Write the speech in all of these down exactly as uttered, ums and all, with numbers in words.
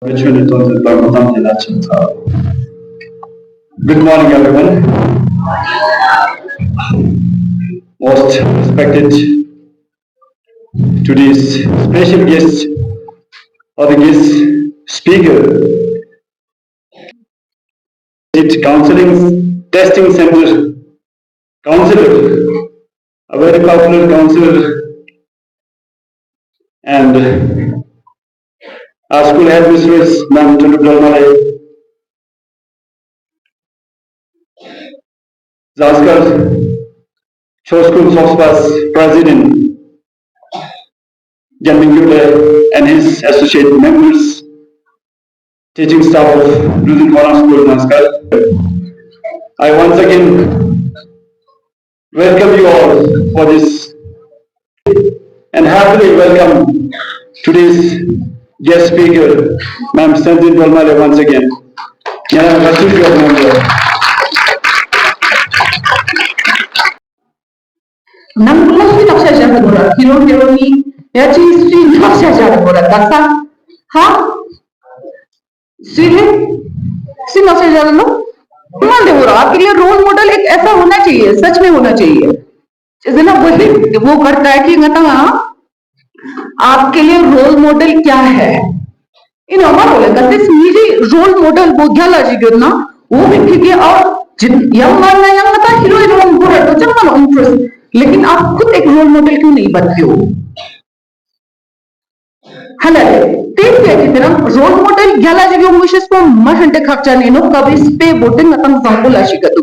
Good morning, everyone. Most respected today's special guest or the guest speaker, Counseling Testing Center counselor, a very popular counselor, and our school headmistress, Ma'am Tundu Dolmale, Zanskar Cho School Soxpa's president, Gyanmingyu Lay, and his associate members, teaching staff of Luzin Khorang School, Zanskar. I once again welcome you all for this and happily welcome today's guest speaker, Ma'am Senzin Dolmale, once again. Yana Rasul Jog Member. Nang lo si naksha jana bora, hero heroine, ya chi si naksha jana bora, dasa, ha? Sweet है, सी नशा ज्यादा लो, मान दे हो रहा। आपके लिए role model एक ऐसा होना चाहिए, सच में होना चाहिए। जना वही वो करता है कि ngata, आपके लिए रोल मॉडल क्या है? इन हमारा बोले करते सी role model वो क्या लाजी गिरना, वो भी ठीक है। और जिन यंग मानना यंग mata हीरो हीरोइन को रखो चंगल इंटरेस्ट, लेकिन आप खुद एक रोल मॉडल क्यों नहीं बनते हो? Halale, te pya ki terang role model yala jige mushis ko mahante khakcha neno kabe spe bote ngatang zangbo la shika tu.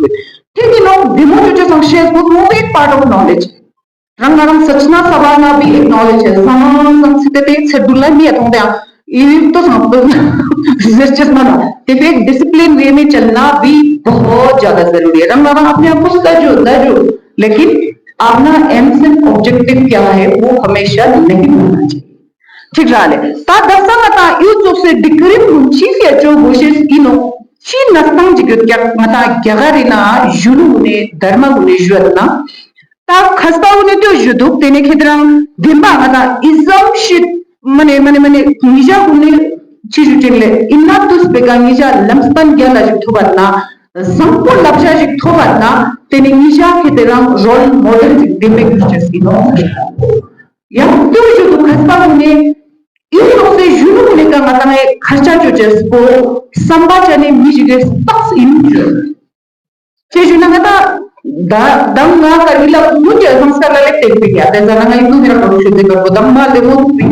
Thik no demo chucho sang share ko wo ek part of knowledge. Rang rang sachna sabana bhi ek knowledge hai. Sang sang site te chedula mi atong de. Ilim to sang to research mana. Te ek discipline way mein chalna bhi bahut zyada zaruri hai. Rang rang apne aap ko sajo dajo. Lekin apna aim se objective kya hai wo hamesha nahi bhulna chahiye. Thik rale. Ta dasang ata yu chok se dikrim mun chi fya cho goshes ino. Chi nasang jigyo kya mata gyagari na yunu ne dharma ne juat na. Ta khasta ne to juduk tene khedrang dimba mata ism shit mane mane mane nija ne chi ju chengle inna tus beka nija lamspan gyala jik thobat na. Zangpo labja jik thobat na tene nija khedrang role model jik dimbe gushes ino. Yang tu ju tu khaspa ne, yu no se ju no ne ka ngata ngai kharcha jo jes ko, samba chane mi ji ge stocks in ju. Che ju na ngata da dang nga ka ila mu je samskar la le te pi ya, te zana ngai tu mera ko shu de ko dam ma le mo pi.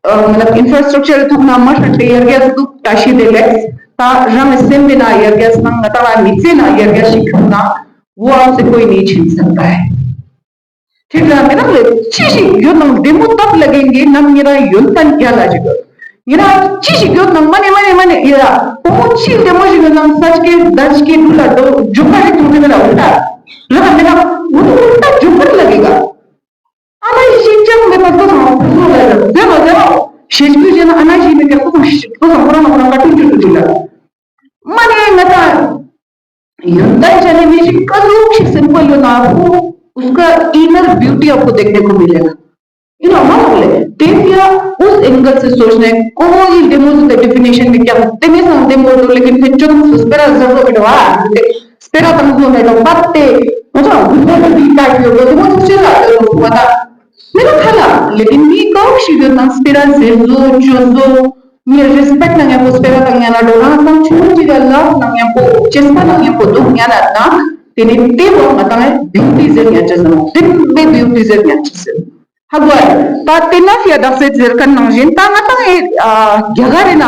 Matlab infrastructure thuk na ma shante yar gya tu tashi de le, ta rang sem de na yar gya sang ngata wa mitse na yar gya shik na, wo aap se koi nahi chhin sakta hai. Thik la, mera le chi shi gyo nang demo tap lagenge nam ngira yon tan kya la jigo. Ngira chi shi gyo nang mane mane mane ira. Pomo chi demo jigo nang sach ke dach ke dula do jukha ke tumhe mera ulta. Lada mera wo to ulta jukha lagega. Ana shi chang me pato sa ko la. Demo demo. Shi shi je na ana shi me ke ko shi ko sa pura na pura ka tu ju tu la. Mane ngata Yontan chane में जी करूँ से सिंपल हो ना, आपको उसका inner beauty आपको देखने को मिलेगा। यू नो, हम बोले, तेरे क्या उस एंगल से सोचना है, कोई डेमो तो डेफिनेशन में क्या, तेरे साथ डेमो तो, लेकिन फिर जो तुम स्पेरा जरूर बिटवा, स्पेरा तुम जो है तो पत्ते, मतलब, उधर भी काट लो, तो वो तो चला, तो वो पता। मेरा खाला, लेकिन मी कौन सी जो ना स्पेरा जेजो, जोजो, ངའི་རེ་སི་པེག་ན་མཉམ་པོ་སྤེ་ར་དང་ཉན་ན་འགྲོ་རང་དང་ཆུང་ཆུང་གི་ལབ་ན་མཉམ་པོ་ཅེས་པ་ན་མཉམ་པོ་འདུག་ཉན་ན་དང་དེ་ནི་དེ་བོ་ང་དང་ཡང་བིའུ་ཊི་ཟེར་ཉན་ཅེས་ཟེར་ནོ། དེ་མེ་བིའུ་ཊི་ཟེར་ཉན་ཅེས་ཟེར། ཧ་གོ་ཨ། ད་དེ་ན་ཕི་ཡ་དག་ས་ཟེར་མཁན་ནང་བཞིན་ད་ང་དང་ཡང་རྒྱ་གར་རི་ན་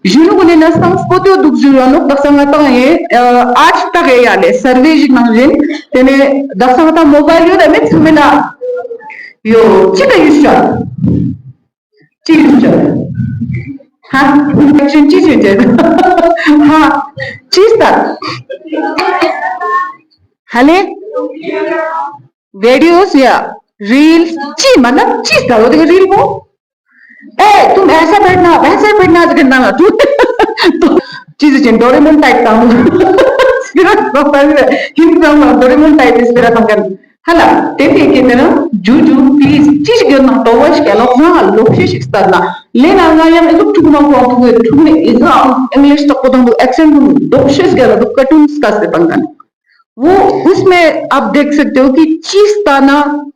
གཞོན་ནུ་གུན་ནི་ན་སང་སྤོ་ཏོ་འདུག་ཟེར་ཡོད་ནོ། དག་ས་ང་དང་ཡང་ཨ་ཅི་ད་གེ་ཡ་ལེ་སར་ཝེ་ཞིག་ནང་བཞིན་དེ་ནས་དག་ས་ང་དང་མོ་བྷའིལ་ཡོད་ད་མེད་ཚང་མེད་ན་ཡོད་ཅི་ད་ཡོད་ཤག་ཅི་ཡིན་ཟེར། ཧ། ཨེག་ཤན་ཅི་ཡིན་ཟེར། ཧ། ཅི་ཟེར། ཧ་ལེ། ཝི་ཌི་ཡོ་ཡ། རིལ་ཅི་མ་ན་ཅི་ཟེར་བ་དེ་རིལ་མོ། ཨེ་ཏུམ་ཨེ་སར་པེར་ན་ཨེ་སར་པེར་ན་ཟེར་གི་ན་ཏུ། ཅི་ཟེར་ཅན་ཌོ་རེ་མོན་ཊའིབ་དང་། སྤེ་ར་ནོ་ཧིན་དུ་ནང་ཌོ་རེ་མོན་ཊའིབ་སྤེ་ར་དང་གན། ཧ་ལ། དེ་དེ་གི་དེ་རང་ཇུ་ཇུ་པི་ལི་སི་ཅི་ཞིག་ཡོད་ན་དོ་བ་ཞིག་ལོག་ཧང་ལོག་ཤེས་ཤིག་ལྟར་ན་ལས་ན་ང་ཡང་ཨི་ཟུག་ཕྲུག་མང་པོ་ཐུག་གི་ཕྲུག་ནི་ཨི་ཟུག་ཨང་ཨིང་ལིཤ་དག་པོ་དང་དུ་ཨེག་སེན་དུ་འདོག་ཤེས་ག་ལ་དུ་ཀར་ཊུན་སི་ཀ་སེ་པང་ག་ནི། वो उसमें आप देख सकते हो कि ཅི་ལྟ་ན་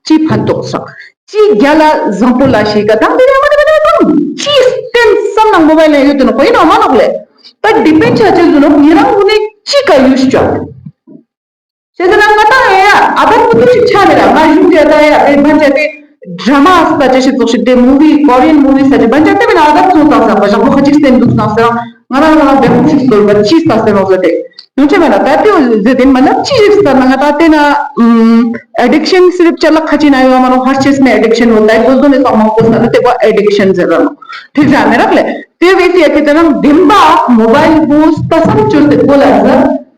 ཅི་ཕན་ཐོགས་ས། ཅི་རྒྱ་ལ་བཟང་པོ་ལ་ཞིག་ག་དང་དེ་རེ་མ་དེ་མ་དེ་དང་ཅི་བསྟན་བསམ་ནང་མོ་བའི་ལ་ཡོད་དུ་ནོ་ཁོ་ཡིན་ནོ་མ་ནོག་ལེ། ད་ཌི་པེན་ཆ་ཆེ་ཟུ་ནོ་ཉེ་རང་གུ་ནི་ཅི་ག་ཡུས་ཅོ། ཞེས་ཟེར་ན་ང་ཏང་ཨེ་ཡ་ཨ་བར་པུ་ཏུ་ཞིག་ཆ་མེད་ལ་ང་ཞུ་ཅེ་ད་ཡ་རེ་བན་ཅེ་ཏེ་ཌྲ་མ་ས་ཅེ་ཞིག་ཙོག་ཞིག་ཏེ་མུ་བི་ཀོ་རི་ཡན་མུ་བི་ས་ཅེ་བན་ཅེ་ཏེ་མེད་ན་ཨ་ད་ཚོ་ཙང་ས་པ་ཞག་པོ་ཁ་ཅིག་སྟེན་འདུག་ཙང་ཟེར་ང་རང་ང་རང་བེམ་པོ་ཞིག་སྟོར་བ་ཅི་ས་སྟེ་རོགས་ཟེར་ཏེ་ཡོང་ཆེ་མེད་ལ་ད་ཏེ་ཟེར་ཏེ་མ་ལབ་ཅི་ཞིག་ས་ན་ང་ད་ཏེ་ན་ཨ་ཌིག་ཤན་སི་རིབ་ཅ་ལག་ཁ་ཅིག་ན་ཡོང་མ་རུང་ཧར་ཆེས་ནས་ཨ་ཌིག་ཤན་ཡོད་ད་གོ་ཟོ་ནས་ས་མང་པོ་ས་ན་ཏེ་བ་ཨ་ཌིག་ཤན་ཟེར་ར་ནོ་ཐིག་ཟ་མེ་རག་ལེ། དེ་བས་ཡ་ཁེ་ཏེ་རང་བདེན་པ་མོ་བའིལ་བོ་ས་ད་སམ་ཅོར་ཏེ་གོ་ལ་ཟ།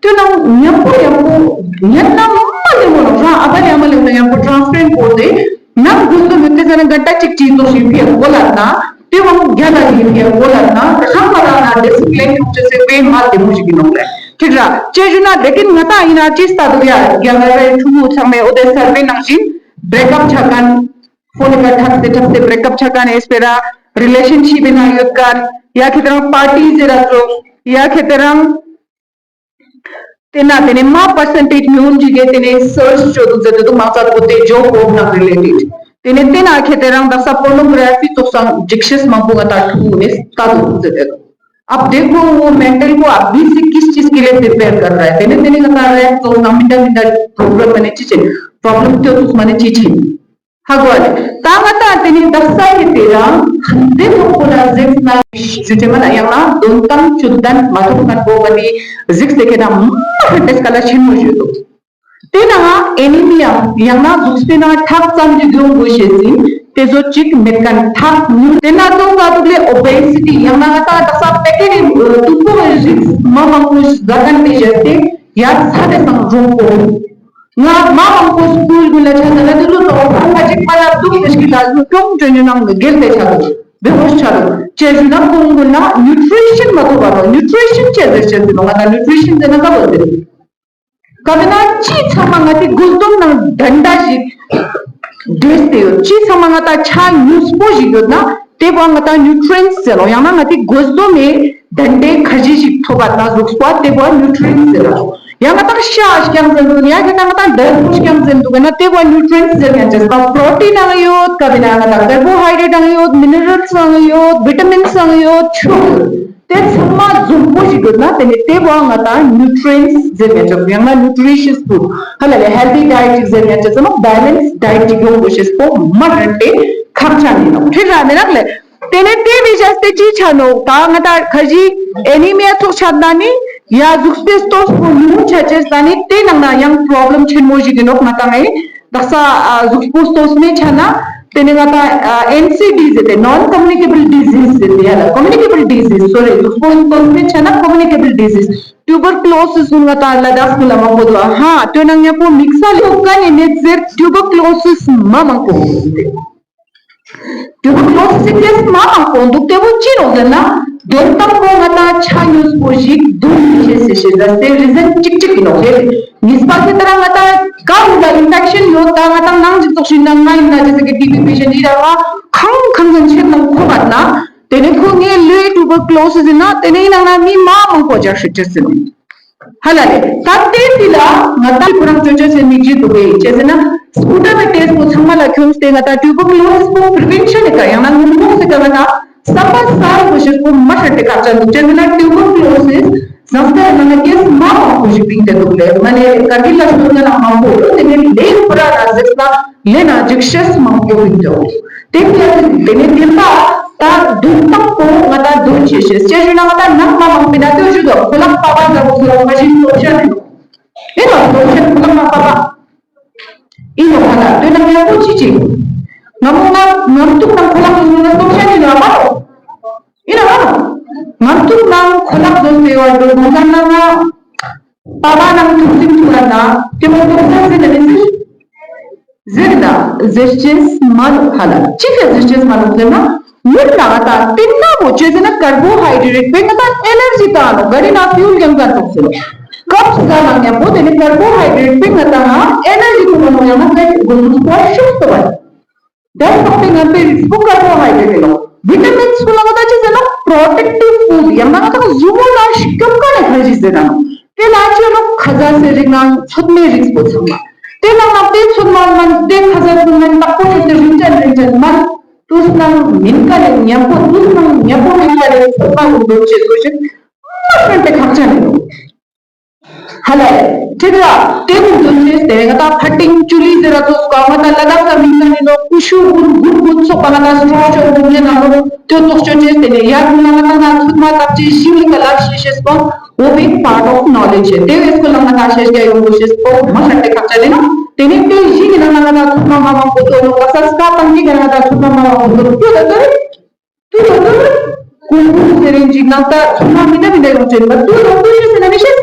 དེ་ནང་ཉམ་པོ་ཉམ་པོ་ཉན་ན་མ་ལེ་མོ་ལ་རང་ཨ་བ་ལེ་མ་ལེ་ན་ཉམ་པོ་ཊ་རན་སི་པེ་རེན་ཊི་བོ་དེ་ནང་དགོས་དོན་མི་དེ་ཟ་ན་ག་ད་ཅིག་ཅིག་ཏོ་ཞིག་ཕི་ཡ་གོ་ལ་ན་དེ་བང་རྒྱ་ལ་ཞིག་ཕི་ཡ་གོ་ལ་ན་རང་མ་རང་ན་ཌི་སི་པི་ལིན་ཐུག་ཅེ་སེ་བེ་མ་ལེ་མོ་ཞིག་གི་ནོ་ལེ། ཐིག་ར་ཅེ་ཞུ་ན་ལེ་ཀིན་ང་ད་ཡིན་ན་ཅི་ས་དུ་ཡ་རྒྱ་ལ་རེ་ཕྲུ་གུ་ཚང་མས་འོ་དེ་སར་བེ་ནང་བཞིན་བྷེ་རེག་ཨབ་ཆ་ཁན། ཕོ་ནི་ཀ་ཐག་སེ་ཐག་སེ་བྷེ་རེག་ཨབ་ཆ་ཁན་ཨེ་སྤེ་ར་རི་ལེ་ཤན་ཤིབ་ན་ཡོད་ཀར་ཡ་ཁེ་ཏེ་རང་པར་ཊི་ཟེར་ར་ཙོག་ཡ་ཁེ་ཏེ་རང་དེ་ན་དེ་ནས་མ་པར་སེན་ཊེཇ་ཉུང་ཇི་གེ་དེ་ནས་སར་ཆ་ཆོད་དུ་ཟེར་དུ་མ་རྩ་པོ་དེ་ཇོ་པོ་ནང་རི་ལེ་ཊེཌ། དེ་ནས་དེ་ན་ཁེ་ཏེ་རང་དག་ས་པོར་ནོ་གྷ་ར་ཕི་ཙོག་སང་ཇིག་ཤེས་མང་པོ་ང་ད་ཐུག་ནས་ལྟ་དུ་ཟེར་དེ། अब देखो वो मेंटल को अभी से किस चीज के लिए प्रिपेयर कर रहा है। དེ་ནས་དེ་ནས་ང་ད་རེད་ཙོག་ན་མི་འདྲ་མི་འདྲ་པྲོ་བི་ལེམ་མ་ནི་ཅི་ཆེ། པྲོ་བི་ལེམ་ཏོ་ཙོག་མ་ནི་ཅི་ཆེ། ཧ་གོ་ལེ། ད་ང་ད་དེ་ནི་དག་ས་ཡི་དེ་རང་འདི་ཐོག་པོ་ལ་གཟིགས་ན་ཞུ་ཅེ་མ་ན་ཡང་ན་དོན་དམ་བཅུད་ལྡན་མ་ཐོག་ན་གོ་བ་ནི་གཟིགས་ཏེ་ཁེ་ན་མ་ཧ་ཏེ་སྐ་ལ་ཆེན་མོ་ཞུ་དུ། དེ་ན་ཨེ་ནི་མི་ཡ་ཡང་ན་གཟུགས་པོའི་ནང་ཐག་ཙམ་གྱི་སྦྱོང་དགོས་ཤེས་ཟིན་དེ་ཚོ་གཅིག་མེད་མཁན་ཐག་ཉུང་དེ་ན་ཙོང་ཀ་དུག་ལེ་ཨོ་བེ་སི་ཊི་ཡང་ན་ང་ད་དག་ས་པེ་ཀེ་རི་དུག་པོ་རིགས་མ་མང་པོ་ཟ་མཁན་དེ་བཞག་སྟེ་ཡར་ཚ་དེ་སང་རོང་པོ། ང་མ་མང་པོ་སྐུལ་དགོས་ལ་ཆ་ན་ལ་དེ་ལོ་ཏོ་ཕ་མ་ཅིག་མ་ལ་སྡུག་ཏུ་ཞིག་ལ་ལུ་ཀྱོང་ཅོ་ཉུ་ནང་གི་སྒེར་ལས་ཆ་དུ་བེ་ཧོ་ཤ་རུ་ཅེ་ཞུ་ན་ཀོང་གུ་ན་ནུ་ཊི་རི་ཤན་མ་ཐོབ་པ་རོ། ནུ་ཊི་རི་ཤན་ཅེ་ཟེར་ཅེ་ཟེར་ནོ་ང་ད་ནུ་ཊི་རི་ཤན་ཟེར་ན་ཀ་བོ་ཟེར། ཀ་བེ་ན་ཅི་ཚང་མ་ང་དེ་དགོས་དོན་ནང་དན་ད་ཞིག་འདྲེས་ཏེ་ཡོད། ཅི་ཚང་མ་ང་ད་ཆ་ཉུས་པོ་ཞིག་ཡོད་ན་དེ་བ་ང་ད་ནུ་ཊི་རི་ཡན་ཟེར་ནོ། ཡང་ན་ང་དེ་དགོས་དོན་མེད། དན་ཏེ་ཁ་ཞིག་ཞིག་ཐོབ་པ་ན་གཟུགས་པོ་དེ་བ་ནུ་ཊི་རི་ཡན་ཟེར་ར། ཡང་ང་ཏང་ཤ་ཞིག་ཀྱང་ཟེར་འདུག་ཡང་ང་ཏང་ང་ཏང་འདར་པོ་ཞིག་ཀྱང་ཟེར་འདུག་ན་དེ་བ་ནུ་ཊི་རི་ཡན་ཟེར་ཡང་ཅེས་པ་པྲོ་ཊིན་ནང་ཡོད། ཀ་བི་ན་ང་ཏང་ཀར་བོ་ཧའི་ཌེ་ཊི་ནང་ཡོད། མི་ནི་རལ་ནང་ཡོད། བི་ཊ་མིན་ནང་ཡོད། ཆུ་དེ་ཚང་མ་འཛོམས་པོ་ཞིག་ཡོད་ན་དེ་ནི་དེ་བ་ང་ཏང་ནུ་ཊི་རི་ཡན་ཟེར་ཡང་ཅེས་ཡང་ན་ནུ་ཊི་རི་ཤི་ཡས་ཕུཌ་ཧ་ལ་ལས་ཧེལ་ཐི་ཌའེ་ཊི་ཞིག་ཟེར་ཡང་ཅེས་ཡང་ན་བྷེ་ལེན་སི་ཌའེ་ཊི་ཞིག་ཡོང་དགོས་ཤེས་པོ་མ་རེད་དེ་ཁག་ཆེ་ནི་ནོ། ཁྲིད་ར་མེད་རག་ལས། དེ་ནས་དེ་བས་བྱས་ཏེ་ཅི་ཆ་ནོ། ད་ང་ད་ཁ་ཞིག་ཨེ་ནི་མི་ཡ་ཐོག་ཆ་ན་ནི་ཡ་གཟུགས་པོའི་སྟོབས་པོ་ཉུང་ཆ་ཅེས་ད་ནི་དེ་ནང་ན་ཡང་པྲོབ་ལེམ་ཆེན་མོ་ཞིག་ཡིན་ནོག་ང་ད་ངའི་དག་ས་ཨ་གཟུགས་པོ་སྟོབས་མེད་ཆ་ན་དེ་ནི་ང་ད་ཨེན་སི་ཌི་ཟེར་ཏེ་ནོན་ཀོ་མུ་ནི་ཀེ་བལ་ཌི་ཟིས་ཟེར་ཏེ་ཡ་ལ་ཀོ་མུ་ནི་ཀེ་བལ་ཌི་ཟིས་སོ་རི་གཟུགས་པོ་སྟོབས་མེད་ཆ་ན་ཀོ་མུ་ནི་ཀེ་བལ་ཌི་ཟིས། ཊུ་བར་ཀུ་ལོ་སིས་ང་ད་ལ་དྭགས་སྐུལ་ལ་མང་པོ་འདུག་ཧ་དོན་ན་ཉ་པོ་དམིགས་བསལ་ལོ་ཀ་ནི་ནད་ཟེར་ཊུ་བར་ཀུ་ལོ་སིས་མ་མང་པོ་འདུག་ཊུ་བར་ཀུ་ལོ་སི་སི་ཀེ་སི་མ་མང་པོ་འདུག་དེ་བོ་ཅི་རོགས་ཟེར་ན། དོན་དམ་པོ་ང་ད་ཆ་ཉུས་པོ་ཞིག་འདུག་མི་ཤེས་ཟེར་ཤེས་ད་སེ་རི་ཟན་གཅིག་གཅིག་ཡིན་ནོག་ལེ། གཉིས་པ་དེ་ལྟར་ང་ད་ཀ་འུ་ལ་ཨིན་ཕེག་ཤན་ཡོད་ད་ང་ད་ནང་ཅིག་ཙོག་ཤིན་ན་ང་ཡིན་ན་ཅི་ཟེར་གི་ཊི་བི་པེ་ཤན་ཡིན་ར་ང་ཁང་ཁང་ཟན་ཆེད་ནང་ཁོ་བར་ན་དེ་ནས་ཁོ་ངའི་ལུས་ཊུ་བར་ཀུ་ལོ་སི་སི་ཡིན་ན་དེ་ནས་ཡིན་ན་ང་མི་མ་མང་པོ་རྒྱག་ཤེས་ཅེས་ཟེར་ནོག་ཧ་ལ་ལེ། ད་ལྟའི་དུས་ལ་ང་ད་ཁོ་རང་ཅོ་ཅོ་ཟེར་མི་གཅིག་འདུག་གས་ཅེ་ཟེར་ན། སྤུ་ཏ་བའི་ཊེ་སི་པོ་ཚང་མ་ལ་ཁྱོངས་ཏེ་ང་ད་ཊུ་བར་ཀུ་ལོ་སི་སི་པོ་པི་རི་ཝེན་ཤན་ནི་ཀ་ཡང་ན་སྔོན་འགོག་ཟེར་ཀ་ང་ད་བསམ་པ་གསར་པོ་ཞིག་པོ་མ་ཧྲ་ཏེ་ཁག་ཅན་འདུག་ཅེ་ཟེར་ན་ཊུ་བར་ཀུ་ལོ་སི་སི་ཟངས་གཏེར་ནང་ན་ཀེ་སི་མ་མང་པོ་ཞིག་བིང་སྟེ་འདུག་ལེ། མ་ནས་ཀར་གིལ་ལ་ཤོར་ན་མང་པོ་འདུག་དེ་ནས་ལས་པུ་ར་ལ་ཟེར་ན་ལས་ན་འཇིགས་ཤེས་མང་པོ་བིང་སྟེ་འདུག་དེ་ཕྱིར་དེ་ནས་དེ་ལྟ་ད་དུག་དང་པོ་ང་ད་དོན་ཆེ་ཤེས་ཅེ་ཞུ་ན་ང་ད་ནག་མ་མང་པོ་ན་དོན་ཞུ་དོ་ཁོ་ལག་པ་པ་ཟ་གོ་ཁོ་ལག་མ་ཞིག་ལོ་ཤ་ནི་དེ་ལ་ལོ་ཤ་ཁོ་ལག་མ་པ་པ་ཨིན་ནོ་ཧ་ལ་དོན་ན་ངན་པོ་ཅི་ཅི་ང་མོ་ང་ངམ་དུག་ནང་ཁོ་ལག་ལོ་ལོ་ཤ་ནི་ལ་མ་ལོ་ཨིན་ནོ་ཧ་ལ་ངམ་དུག་ནང་ཁོ་ལག་ལོ་སེ་བ་དོ་ང་ད་ན་ང་པ་པ་ནང་དུག་སིམ་དུ་ར་ན་དེ་མོ་དོ་ཤ་ཟེར་ན་མི་ཟེར། ཟེར་ན་ཟེར་ཅེས་མ་ལུག་ཧ་ལ། ཅི་ཕྱིར་ཟེར་ཅེས་མ་ལུག་ཟེར་ན། མུར་ན་ང་ད་ཏིན་ན་བོ་ཅེ་ཟེར་ན་ཀར་བོ་ཧའི་ཌེ་རེ་ཊི་པེ་ང་ད་ཨེ་ནར་ཇི་ད་ནོ་ག་རི་ན་ཕིའུལ་ཡང་ད་ཏོག་ཟེར་ནོ། ཀབ་ཟ་ནང་ཡང་པོ་དེ་ནི་ཀར་བོ་ཧའི་ཌེ་རེ་ཊི་པིག་ང་ཏང་ཨེ་ནར་ཇི་ཐོབ་ནོ་ཡང་ན་ཀ་ཞིག་གོ་ལུ་སྤོ་ཤུགས་སུ་བ། དེ་ལྟ་སྟེ་ང་པའི་རིགས་པོ་ཀར་བོ་ཧའི་ཌེ་རེ་ཊི་ལོ། བི་ཊ་མིན་སུ་ལ་ང་ཏང་ཅི་ཟེར་ན་པྲོ་ཊེག་ཊིབ་ཕུཌ་ཡང་ན་ང་ཏང་གཟུགས་པོ་ལ་སྐྱོབ་མཁན་ནི་ཁ་ཅིག་ཟེར་ན་ནོ། དེ་ལ་ཅི་ནོ་ཁ་ཟས་སི་རིགས་ནང་ཚོད་མའི་རིགས་པོ་ཚང་མ། དེ་ནང་ན་དེ་ཚོད་མ་མན་དེ་ཁ་ཟས་ཚོད་མན་བདག་པོ་ཅོས་ཏེ་རིན་ཅན་རིན་ཅན་མན། དུས་ནང་མིན་ཀ་ལས་ཉམ་པོ་དུས་ནང་ཉམ་པོ་མིན་ཀ་ལས་ཚོད་མ་གུན་འདོན་ཅེས་སོ་ཞིག་མ་ཤོན་ཏེ་ཁག་ཅན་ནི་ནོ། ཧ་ལས། ཁྲིད་ར། དེ་ཀུན་འདོན་ཅེས་དེ་ང་ཏང་ཕ་ཏིང་ཅུ་ལི་ཟེར་ར་ཚོགས་ཀ་ང་ཏང་ལ་དྭགས་ས་མིང་ནང་ནི་ནོ་ཀུ་ཤུ་ཀུན་ཀུན་ཀུན་ཚོགས་པ་ང་ཏང་སི་ཊོག་ཅོ་ཀུན་ཉེ་ན་ནོ་དེ་ཚོགས་ཅོ་ཅེས་དེ་ནས་ཡར་ཀུན་ང་ཏང་ན་ཚོད་མ་བཏབ་ཅེས་ཤིང་ལི་ཀ་ལབ་ཤེས་ཤེས་པོ་འོ་བི་པར་ཊི་ཨོཕ་ནོ་ལེཇ་དེ་བས་ཀུན་ལ་ང་ཏང་ཤེས་རྒྱ་ཡོང་དགོས་ཤེས་པོ་མ་ཤ་ཏེ་ཁག་ཅན་ནི་ནོ། དེ་ནས་དེ་བཞི་ནི་ནང་ང་ཏང་ཚོད་མ་མ་མང་པོ་དོ་ནོ་ཀ་ས་སི་ཀ་ཏང་གི་ང་ཏང་ཚོད་མ་མ་མང་པོ་དོ་ཀུ་ད་དོ་རེ། ཏུ་ལོ་ཏུ་ཀུང་ཀུང་ཟེར་རིན་ཅིག་ནང་ལྟ་ཚུར་མ་མི་འདྲ་མི་འདྲ་ཡོང་ཅེས་མ་ཏུ་ལོ་ཏུ་ཞེས་ཟེར་ན་མི་ཤེས།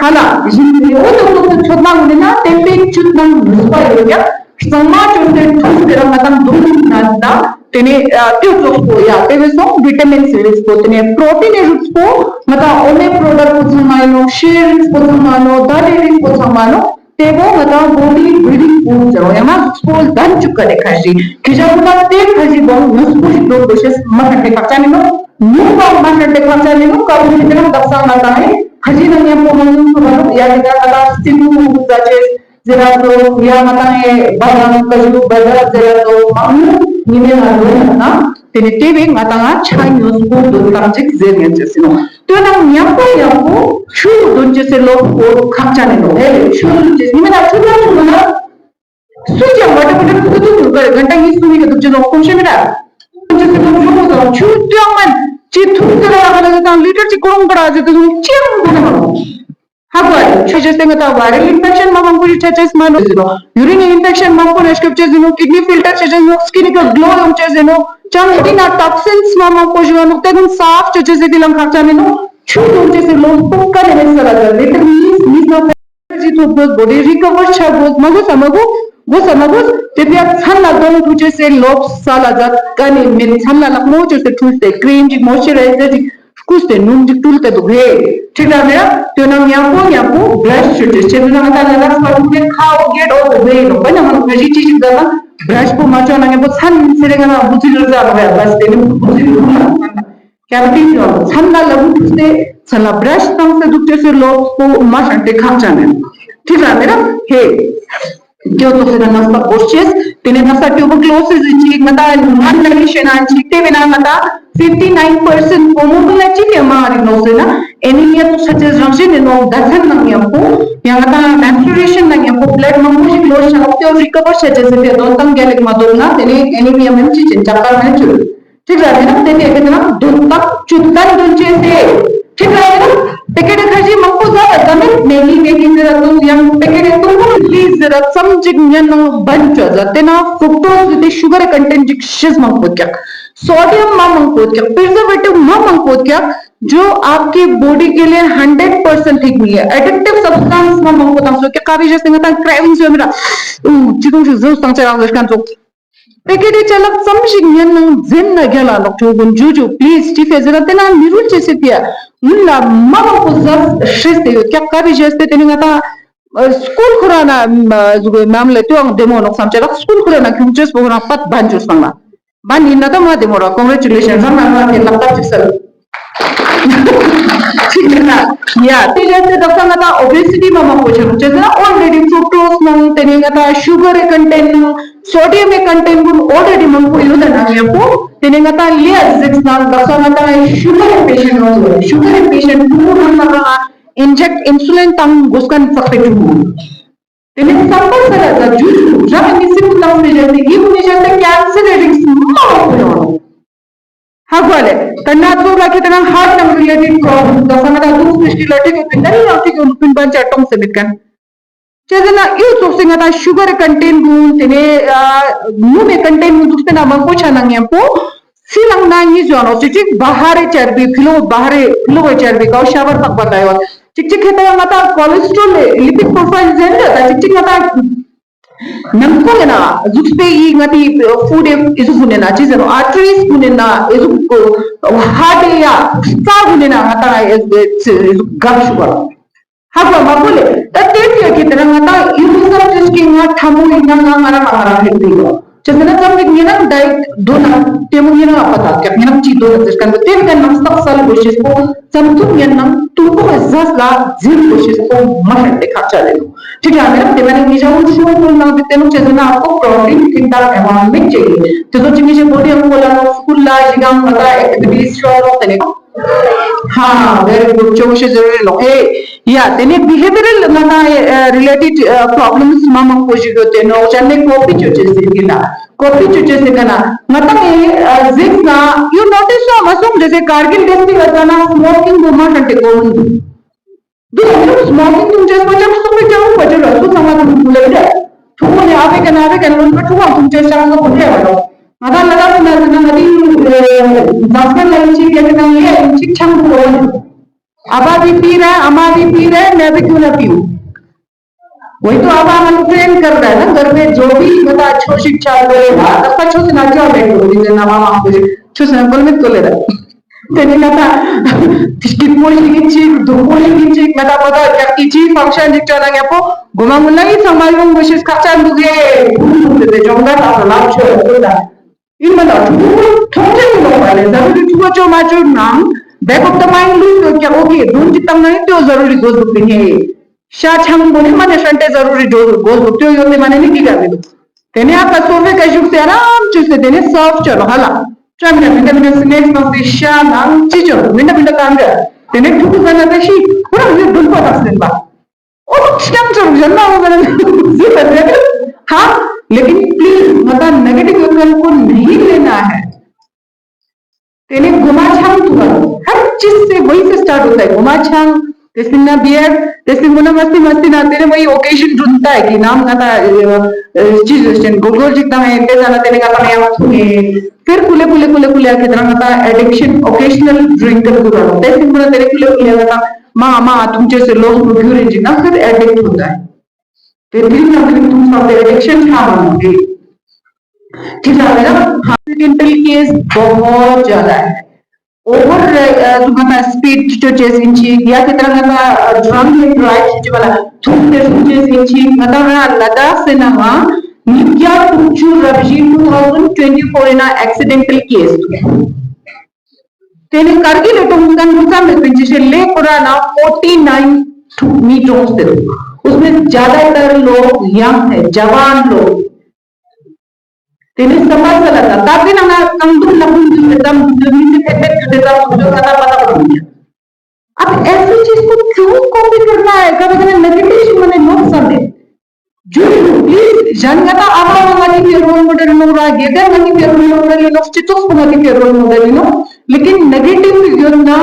ཧ་ལ་ཡིན་ཏེ་འོ་ཏུ་ཏུ་ཏུ་ཆོད་ནང་མི་ན་ཏེ་པེ་ཆུད་ནང་མི་སུ་པ་ཡོད་ཀྱང་གཙང་མ་ཅོ་ཏེ་ཐུག་ཟེར་ར་ང་དང་འདུག་ན་ན་ཏེ་ནེ་ཏུ་ཙོགས་པོ་ཡ་ཏེ་བས་སོང་བི་ཏ་མིན་སི་རིགས་པོ་ཏེ་ནེ་པྲོ་ཏིན་ནི་རིགས་པོ་ང་དང་འོ་མའི་པྲོ་ཌག་པོ་ཚང་མ་ཡིན་ནོ་ཤེལ་རིགས་པོ་ཚང་མ་ནོ་ད་ཏེ་རིགས་པོ་ཚང་མ་ནོ། དེ་བོ་ང་དང་བོ་ཌི་བྷིལ་ཌིང་ཕུཌ་ཟེར་བ་ཡང་ན་གཟུགས་པོ་ལྡན་བཅུག་ག་དེ་ཁ་ཤས་ཁེ་ཞག་ཁོ་ན་དེ་ཁ་ཤས་བོ་ངོས་པོ་ཞིག་འགྲོ་དགོས་ཤེས་མ་ཤེས་ཏེ་ཁག་ཅན་ཡིན་ནོ། ཉུང་བ་མ་ཤེས་ཏེ་ཁག་ཅན་ཡིན་ནོ། ཀ་བོ་ཞིག་དེ་རང་བདག་ས་ང་དང་ཨེ་ཁ་ཤས་ནང་མཉམ་པོ་མ་ཡོང་ཐུབ་པ་རོགས་ཡ་དེ་ཀ་ང་དང་སྟེང་དུ་ཟ་ཆེས་ཟེར་ར་དོ་ཡ་ང་དང་ཨེ་བ་དང་ཀ་ཞུ་བ་ཟ་ཟེར་ར་དོ་མང་ཉི་མའི་ནང་འགྲོ་ཡ་ན་དེ་ནི་དེ་བས་ང་དང་ང་ཆ་ཉོས་པོ་འདོན་སྟངས་ཅིག་ཟེར་ངེས་ཅེས་ཡིན་ནོ། དོན་དང་མཉམ་པོ་མཉམ་པོ་ཆུ་འདོན་ཅེས་སེ་ལོ་པོ་ཁག་ཅན་ནི་ནོ། ཧེ་ཆུ་འདོན་ཅེས་ཉི་མ་ན་ཆུ་ན་ཆུ་ན་སུ་ཀྱང་མ་འགྲིག་པ་འགྲིག་ཐུབ་ཐུབ་འདུག་ག་རེ་ག་འདྲ་ཡིན་སུ་ཡིན་ག་འདུག་ཅེས་ནོ་ཁོང་ཤེས་མི་ར། འདོན་ཅེས་སེ་ལོ་ཆུ་ནོ་དང་ཆུ་ཏུ་ཡང་མན་ཅི་ཐུབ་ཟེར་ར་ག་ལ་དང་ལི་ཊར་ཅིག་ཀོ་རོང་ག་ར་ཟེར་དུ་ཅི་ཡང་མ་འདུག་ནོ། ཧ་གོ་ཨ་ཆུ་ཅེས་སེ་ང་དང་བ་རེལ་ཨིན་ཕེག་ཤན་མ་མང་པོ་ཞིག་ཆ་ཅེས་མ་ནོ་ཟེར་ནོ། ཡུ་རིན་ཨིན་ཕེག་ཤན་མང་པོ་ན་སྐྱོབ་ཅེས་ཟེར་ནོ། ཀིཌ་ནི་ཕིལ་ཊར་ཆ་ཅེས་ནོ། སྐིན་ནི་ཀ་གློ་ཡོང་ཅེས་ཟེར་ནོ། ཅང་འདི་ན་ཊོག་སིན་སི་མ་མང་པོ་ཞིག་ཡོད་ནོ། དེ་ཀུན་སཱཕ་ཅོ་ཅེས་ཟེར་དེ་ལ་ཁག་ཅན་ཡིན་ནོ། ཆུ་འདོན་ཅེས་ཟེར་ལོ་སྤོང་ཀ་ནས་མེད་ས་ལ་ཟེར་ལེ་ཏར་མིས་མིས་ནོ། ཨེ་ནར་ཇི་ཐོབ་དགོས། བོ་ཌི་རི་ཀ་བར་བྱ་དགོས། མ་དགོས་ས་མ་དགོས། དགོས་ས་མ་དགོས། དེ་ཕྱིར་མཚན་ལ་གདོང་བཀྲུ་ཅེས་ཟེར་ལོ་ས་ལ་ཟ་ཀ་ནས་མེད། མཚན་ལ་ལག་མོ་ཅོས་ཏེ་བཀྲུས་ཏེ་ཀྲིམ་ཅིག་མོ་ཨིས་ཅི་རའི་ཛར་ཅིག་བསྐུས་ཏེ་སྣུམ་ཅིག་བཀྲུས་ཏེ་འདུག་རེད། ཁྲིག་ར་མེད་ར། དོན་དང་མཉམ་པོ་མཉམ་པོ་བྷ་ར་ཤི་ཅོ་ཅེས་ཆེད་དུ་ན་ང་ད་ལ་ལག་པ་ཐུག་ནས་ཁ་འོ་གེ་འོ་དེ་ཟེར་ཡིན་ནོ། བ་ཉམས་ཁ་ཤས་ཅི་ཞིག་ཟ་ན་བྷ་ར་ཤི་པོ་མ་ཅོ་ན་མཉམ་པོ་མཚན་ཟེར་རེ་ང་ན་བུ་ཚི་ལ་ཟ་ནོ་ཡ་བ་ཟེར་ནི་བུ་ཚི་ལ་ཟ་ན། ཀ་བི་ཊི་ཡོད། མཚན་ལ་ལ་བུ་ཐུག་སྟེ་མཚན་ལ་བྷ་ར་ཤི་བཏང་སྟེ་འདུག་ཅེས་སེ་ལོ་པོ་མ་ཤང་ཏེ་ཁག་ཅན་ནས། ཁྲིག་ར་མེད་ར། ཧེ། ཀྱོ་ཏོ་སེ་ན་ནག་པ་སྒོར་ཅེས། དེ་ནས་ནག་པ་ཊུ་བར་ཀུ་ལོ་སིས་ཅིག་ང་ད་མལ་ནུ་རི་ཤན་ཅིག་དེ་བས་ན་ང་ད་ཕིཕ་ཊི་ནའིན་པར་སེན་ཊི་བུ་མོ་ཀུན་ལ་ཅི་ཕན་མ་རིག་ནོ་ཟེར་ན་ཨེ་ནི་མི་ཡ་ཏོ་ས་ཆེས་རང་བཞིན་ནི་ནོ་ཟླ་མཚན་ནང་མཉམ་པོ་ཡང་ང་ད་མེན་སི་ཊུ་རེ་ཤན་ནང་མཉམ་པོ་བྷི་ལཌ་མང་པོ་ཞིག་ལོ་ཤ་ལོག་ཏེ་རི་ཀ་བར་བྱ་ཅེས་ཟེར་ཏེ་དོན་དང་རྒྱ་ལེགས་མ་དོན་ན་དེ་ནས་ཨེ་ནི་མི་ཡ་མན་ཅི་ཅན་ཅག་པ་མན་ཅུ། ཁྲིག་ར་མེད་ན་དེ་ནས་དེ་ན་འདོད་དང་བཅུད་ལྡན་འདོན་ཅེས་ཟེར། ཁྲིག་ར་མེད་ན་དེ་ཀ་ནས་ཁ་ཞིག་མང་པོ་ཟ་བ་ཟ་མེད་མེ་གི་མེ་གི་ཟེར་ར་དུང་ཡང་དེ་ཀ་ནས་དུང་པོ་ལི་ཟེར་ར་ཙམ་ཅིག་ཉན་ནང་བན་ཅོ་ཟ་དེ་ན་ཕུག་ཏོ་ཟེར་དེ་ཤུ་གར་ཀོན་ཊེན་ཊ་ཅིག་ཤིས་མང་པོ་ཀྱག་སོ་ཌི་ཡམ་མ་མང་པོ་ཀྱག་པི་རི་ཛར་ཝེ་ཊིབ་མ་མང་པོ་ཀྱག जो आपके बॉडी के लिए हंड्रेड परसेंट ठीक नहीं है। एडिक्टिव सब्सटेंस མ་མང་པོ་དང་སོ་ཀྱག་ཀ་བི་ཞེས་སེ་ང་དང་ཀྲེ་ཝིང་སོ་མི་ར་ཅི་དུང་ཞིག་ཟོས་དང་ཅ་རང་ཟེར་ཁན་ཚོ། དེ་ག་དེ་ཅ་ལག་ཙམ་ཞིག་ཉན་ནང་འཛེམ་ན་རྒྱ་ལ་ལོག་ཆོག་གོ་ཇུ་ཇུ་པི་ལི་ཛི་ཅི་ཕེ་ཟེར་ན་དེ་ན་མི་རུལ་ཅེས་སེ་དེ་ཡ་ངུན་ལ་མ་མང་པོ་ཟ་ཧྲེས་ཏེ་ཡོད་ཀྱག་ཀ་བི་ཞེས་ཏེ་དེ་ནི་ང་ད་སྐུལ་ཁོ་ར་ན་ཟུག་མམ་ལེ་ཏུའང་བདེ་མོ་ནོག་བསམ་ཅ་ལག་སྐུལ་ཁོ་ར་ན་ཁྱུང་ཅེས་པོ་ཁོ་ར་པད་བན་ཅོ་སང་ལ་བན་ཡིན་ན་ད་མ་བདེ་མོ་ར། ཀོང་གྲེ་ཅུ་ལེ་ཤན་རང་ན་ང་དེ་ལག་པ་ཅིག་སལ། ཅིག་ཡིན་ན་ཡ་དེ་ལས་དེ་ད་ལྟ་ང་ད་ཨོ་བེ་སི་ཊི་མ་མང་པོ་ཆགས་ཅེས་ན་ཨོལ་རེ་ཌི་ཕྲུག་ཊོ་སི་ནང་དེ་ནས་ང་ད་ཤུ་གར་རི་ཀོན་ཊེན་ཊ་ནང་སོ་ཌི་ཡམ་མི་ཀོན་ཊེན་ཊ་ཀུན་ཨོལ་རེ་ཌི་མང་པོ་ཡོད་ད་ནང་ཡག་པོ། དེ་ནས་ང་ད་ལེ་ཨ་ཟིག་ནང་ད་ས་ང་ད་ཤུ་གར་རི་པེ་ཤན་ནང་ལོ་ཤུ་གར་རི་པེ་ཤན་ཕྲུ་གུ་ནང་ང་ཨིན་ཇེག་ཨིན་སུ་ལིན་བཏང་དགོས་མཁན་ཚགས་པའི་ཕྲུ་གུ། དེ་ནས་ཚགས་པར་ས་ལ་ད་ཇུས་ཞུ་རང་གི་སེམས་ཀྱི་ནང་ནས་བཞག་སྟེ་ཡིད་ཀུན་ནས་བཞག་སྟེ་ཀེན་སར་རི་རིགས་མང་པོ་ཡོང་། ཧ་གོ་ལེ། ད་ན་ཚོ་ལ་ཁེ་ཏེ་ན་ཧར་དང་རི་ལེ་ཊེཌ་པྲོབ་ལེམ་ད་ས་ང་ད་དུག་སྤེ་ཤི་ལ་ཁྲིད་ཡོད་པའི་ན་རི་ཡང་ཁྲིད་ཡོད་པིན་པན་ཅ་གཏོང་སེ་མེད་མཁན། ཅེ་ཟེར་ན་ཡུ་ཙོགས་སེ་ང་ད་ཤུ་གར་རི་ཀོན་ཊེན་ཊ་ཀུན་དེ་ནས་ཨ་ནུ་མའི་ཀོན་ཊེན་ཊ་ཀུན་འདུག་སྟེ་ན་མང་པོ་ཆ་ན་མཉམ་པོ་སི་ལང་ན་ཉིས་ཡོད་ནོ་ཅིག་ཅིག་བ་ཧ་རེ་ཅར་བི་ཕི་ལོ་བ་ཧ་རེ་ཕི་ལོ་བ་ཅར་བི་ཀའོ་ཤ་བར་པག་པ་ད་ཡོད་ཅིག་ཅིག་ཁེ་ད་ཡང་ང་ད་ཀོ་ལེ་སི་ཊོ་རོལ་ལི་པིཌ་པྲོ་ཕའིལ་ཟེར་ན་ད་ཅིག་ཅིག་ང་ད་ནང་ཁོ་ཡིན་ན་གཟུགས་པོའི་ཡི་ང་དེ་ཕུ་ཌི་ཨེ་ཟུག་གུན་ནི་ན་ཅི་ཟེར་ནོ་ཨར་ཊི་རིས་གུན་ནི་ན་ཨེ་ཟུག་ཧར་ཊི་ཡ་རྩ་གུན་ནི་ན་ང་ད་ཨེ་ཟུག་གབ་ཞུ་བ། ཧ་གོ་མ་གོ་ལེ། ད་དེ་དེ་གི་དེ་ན་ང་ད་ཡུ་ཧུ་ས་ཅིག་གི་ང་ཐ་མོ་ཡིན་ན་ང་ང་རང་ང་རང་ཧེ་དེ་ཡོད། ཅི་ཟེར་ན་ཙམ་གི་ཉེ་རང་ད་དོ་ན་དེ་མོ་ཉེ་རང་ཨ་ཕ་ད་ཀྱག་ཉེ་རང་ཅི་དོ་ན་ཟེར་གན་དེ་གི་ནང་སྟག་སལ་གོ་ཤེས་པོ་ཙམ་ཐུབ་ཉེ་ནང་ཏུ་པོ་ཟ་ལ་འཛིན་གོ་ཤེས་པོ་མ་ཧེ་དེ་ཁག་ཆ་རེད། ཁྱེད་ཀྱང་མེད་དེ་མ་ནི་ངེད་ཅག་ཧུར་ཤུགས་ཧུར་གནང་སྟེ་དེ་ནོ་བྱས་ཟེར་ན་ཨ་ཁོ་པྲོ་ཊིན་ཐིན་དང་ཨེ་ཝན་མེད་ཅེས་ཡིན། དེ་ཚོ་ཅི་ངེད་ཅག་བོ་དེ་ཡང་ཁོ་ལ་ནོ་སྐུལ་ལ་ཞིག་གང་མ་ད་ཨེག་ཊི་བི་ཊི་ཤོར་ལོག་དེ་ནས། ཧ་very good ཅོ་ཤེས་ཟེར་རེད་ལོ། ཨེ་ཡ་དེ་ནས་བི་ཧེ་བི་རལ་ང་ད་རི་ལེ་ཊེཌ་པྲོ་བྷི་ལེམ་སི་མ་མང་པོ་ཞིག་ཡོད་དེ་ནོ་ཅན་ནས་ཀོ་པི་ཅོ་ཅེས་ཟེར་གི་ལ་ཀོ་པི་ཅོ་ཅེས་ཟེར་གི་ན་ང་ད་ཨེ་ཟིག་ན་ཡུ་ནོ་ཊིས་ཤོ་མ་སོང་དེ་ཟེར་ཀར་གིལ་ཌེ་སི་ཊི་བ་ད་ན་སི་མོ་ཀིང་གོ་མ་ཧྲན་ཏེ་གོ་མིན་འདུག་འདི་ལ་ཡང་སྨོག་གིང་འཐུང་བྱས་པ་ཅང་སོག་པའི་སྐྱ་བོ་བ་ཅོ་ལ་སུ་ཚང་མ་འཐུང་ཐུང་ལེ་རེད། ཐུག་པོ་ནས་ཨ་བེ་གན་ཨ་བེ་གན་ལོན་པ་ཐུག་པ་འཐུང་བྱས་ཤང་ལོ་གོ་ལེ་བ་ལོ། ང་ད་ལ་ལ་སུ་ན་ཟེར་ན་ང་དེ་ཛ་སི་ཀན་ལ་ཡིན་ཅིག་ཡ་གི་ནང་ཡ་ཡིན་ཅིག་ཆང་ཐུག་པ་བ་ནི། ཨ་བ་བི་པི་ར་ཨ་མ་བི་པི་ར་མེ་བི་ཀུ་ལ་པིའུ། वही तो अब हम ट्रेन कर रहे हैं ना घर में जो भी बता छोशिक चाल रहे हैं तब तक छोसे ना क्या बैठ हो जिसे ना मामा कुछ छोसे ना बोल में तो ले रहा। དེ་ནི་ང་ད་སྐྱིད་པོ་ཞིག་གི་ཅིག་སྡུག་པོ་ཞིག་གི་ཅིག་ང་ད་པ་ད་རྒྱག་གི་ཅིག་ཕང་ཤན་ཅིག་ཅོ་ན་ངས་པོ་གོ་མ་ངུ་ལ་ཡི་ཚང་མ་ཡོང་དགོས་ཤེས་ཁག་ཅན་འདུག་གས། དེ་ཇོང་ག་ད་ལ་ཆོས་འདུག་ད་ཡིན་མ་ད་ཕྲུ་གུ་མཐོང་ཆེན་ལོག་པ་ལས་ཟ་རུ་རི་ཕྲུ་གུ་ཅོ་མ་ཅོ་ནང་back of the mind ལུས་ཡོད་ཀྱང་ཨོ་ཁེ་དོན་གཅིག་བཏང་ན་ཡིན་ཏེ་ཟ་རུ་རི་དགོས་འདུག་པའི་ངས། ཤ་ཆང་པོ་ནི་མ་ནི་ཧྲན་ཏེ་ཟ་རུ་རི་འགྲོ་དགོས་འདུག་ཏེ་ཡོད་ཏེ་མ་ནི་ནི་གི་ག་མི་འདུག་དེ་ནས་ཨ་ཁ་སོ་བེ་ཀ་བཞུགས་སེ་ཨ་རམ་བཅུག་སེ་དེ་ནས་སོབ་ཅོ་ལོ་ཧ་ལ་ཅོ་མི་ན་མི་འདྲ་མི་འདྲ་སི་ནེག་སི་ནང་སི་ཤ་ནང་ཅི་ཅོ་མི་འདྲ་མི་འདྲ་གང་ག་དེ་ནས་ཕྲུ་གུ་ག་ན་ད་ཤི་ཁོ་རང་ནི་བདུན་པ་དག་སེན་པ་ཨོ་ཤམ་ཅོ་རུ་ཡོད་ན་ཨོ་ག་ན་ཟི་བ་ཟེ་ཧ་लेकिन प्लीज ང་ད་ནེ་གེ་ཊིབ་ཡོད་མཁན་ཀུན་མི་ཡིན་ལེ་ན་ཧེ། དེ་ནས་གོ་མ་ཆང་འཐུང་བ་ཧར་ཅི་སེ་བོ་ཡིན་སེ་སི་ཊར་འདུག་ལ་གོ་མ་ཆང་དེ་སྲིད་ན་བི་ཡར་དེ་སྲིད་མོ་ན་མ་སི་མ་སི་ན་དེ་ནས་བོ་ཡི་ཨོ་ཀེ་ཤན་འདུག་ད་གི་ནམ་ང་ད་ཅི་ཟེར་ཞེན་གོ་གོ་ཅིག་དང་ཨེ་དེ་ཟ་ན་དེ་ནས་ང་ད་ཡང་འཐུང་ངེ་ཕེར་ཀུ་ལེ་ཀུ་ལེ་ཀུ་ལེ་ཀུ་ལེ་ཨ་ཁེ་དེ་རང་ང་ད་ཨེ་ཌིག་ཤན་ཨོ་ཀེ་ཤ་ནལ་ཌི་རིང་ཀར་འདུག་ལ་དེ་སྲིད་མོ་ན་དེ་ནས་ཀུ་ལེ་ཀུ་ལེ་ང་ད་མ་མ་འཐུང་ཅེས་སེ་ལོ་སུ་རྒྱུ་རེ་ཅིག་ན་ཕེར་ཨེ་ཌིག་འཐུང་ད། དེ་དེ་ནང་དུ་ཐུག་ས་དེ་ཨེ་ཌིག་ཤན་ཆགས་མ་ནོ་རེད། ཁྱེད་ཅག་ལ་ཧ་ཨེག་སི་ཌེན་ཊལ་ཀེ་སི་བོ་ཧོ་ཇ་ད་ཨོ་བར་ཨ་དུ་ང་ད་སི་པིཌ་ཅོ་ཅེས་ཡིན་ཅིག་ཡ་དེ་ལྟར་ང་ད་ཌ་རང་ཨེན་ཌ་ཌ་རའིབ་ཅོ་ཅེས་པ་ལ་ཐུག་དེ་སུ་ཅེས་ཡིན་ཅིག་ང་ད་ང་ལ་དྭགས་སེ་ན་ང་ཉིས་བརྒྱ་དྲུག་ཅུ་རབ་བཞི་two thousand twenty four ཡིན་ན་ཨེག་སི་ཌེན་ཊལ་ཀེ་སི་འདུག་དེ་ནས་ཀར་གི་ལ་གཏོང་མཁན་འདུག་ཙམ་མེད་པའི་ཅི་ཞེས་ལེ་ཁོ་ར་ན་ཕོར་ཊི་ནའིན་ཐུག་མི་གྲོངས་ཏེ་འདུག उसमें ज़्यादातर लोग यंग है जवान लोग དེ་ནས་བསམ་པ་ས་ལ་ད་ད་དེ་ནང་ན་གང་འདུག་ལ་ཁུངས་འདུག་དེ་ཙམ་འདུག་མི་ཚེ་ཕེབས་ཕེབས་རྒྱུ་དེ་ཙམ་འདུག་ད་ད་པ་ད་པ་འདུག अब ऐसी चीज को क्यों कॉपी करना है? कभी कभी नेगेटिव मैंने लोग समझे जो प्लीज जन का था अब हम हमारी के रोल मॉडल लोग रहा गेदर मनी के रोल मॉडल लोग चित्तोस को मनी के रोल मॉडल नो लेकिन नेगेटिव योजना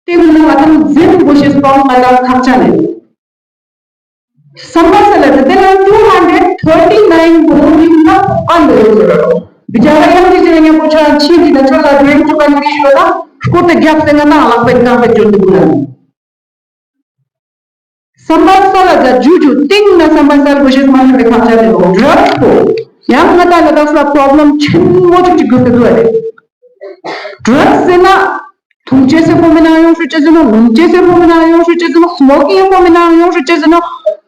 ते मतलब अतम जिन कोशिश पाऊं मतलब खर्चा नहीं Sambasalata, there are two hundred thirty-nine bone in the under. Bichara yang di jene ko cha chi di da chola dren to kan di shoda, ko te gap se na la pe kan pe jodi bulan. Sambasalata juju ting na sambasal bushes man be kha cha de drugs ko. Yang na ta na ta problem chin mo chu chu gu de. Drugs na འཐུང་ཅེས་སེ་ཕོ་མི་ནང་ཡོང་ཤུ་ཅེས་ནོ། ནུམ་ཅེས་སེ་ཕོ་མི་ནང་ཡོང་ཤུ་ཅེས་ནོ། སྨོ་ཀིང་ཕོ་མི་ནང་ཡོང་ཤུ་ཅེས་ནོ།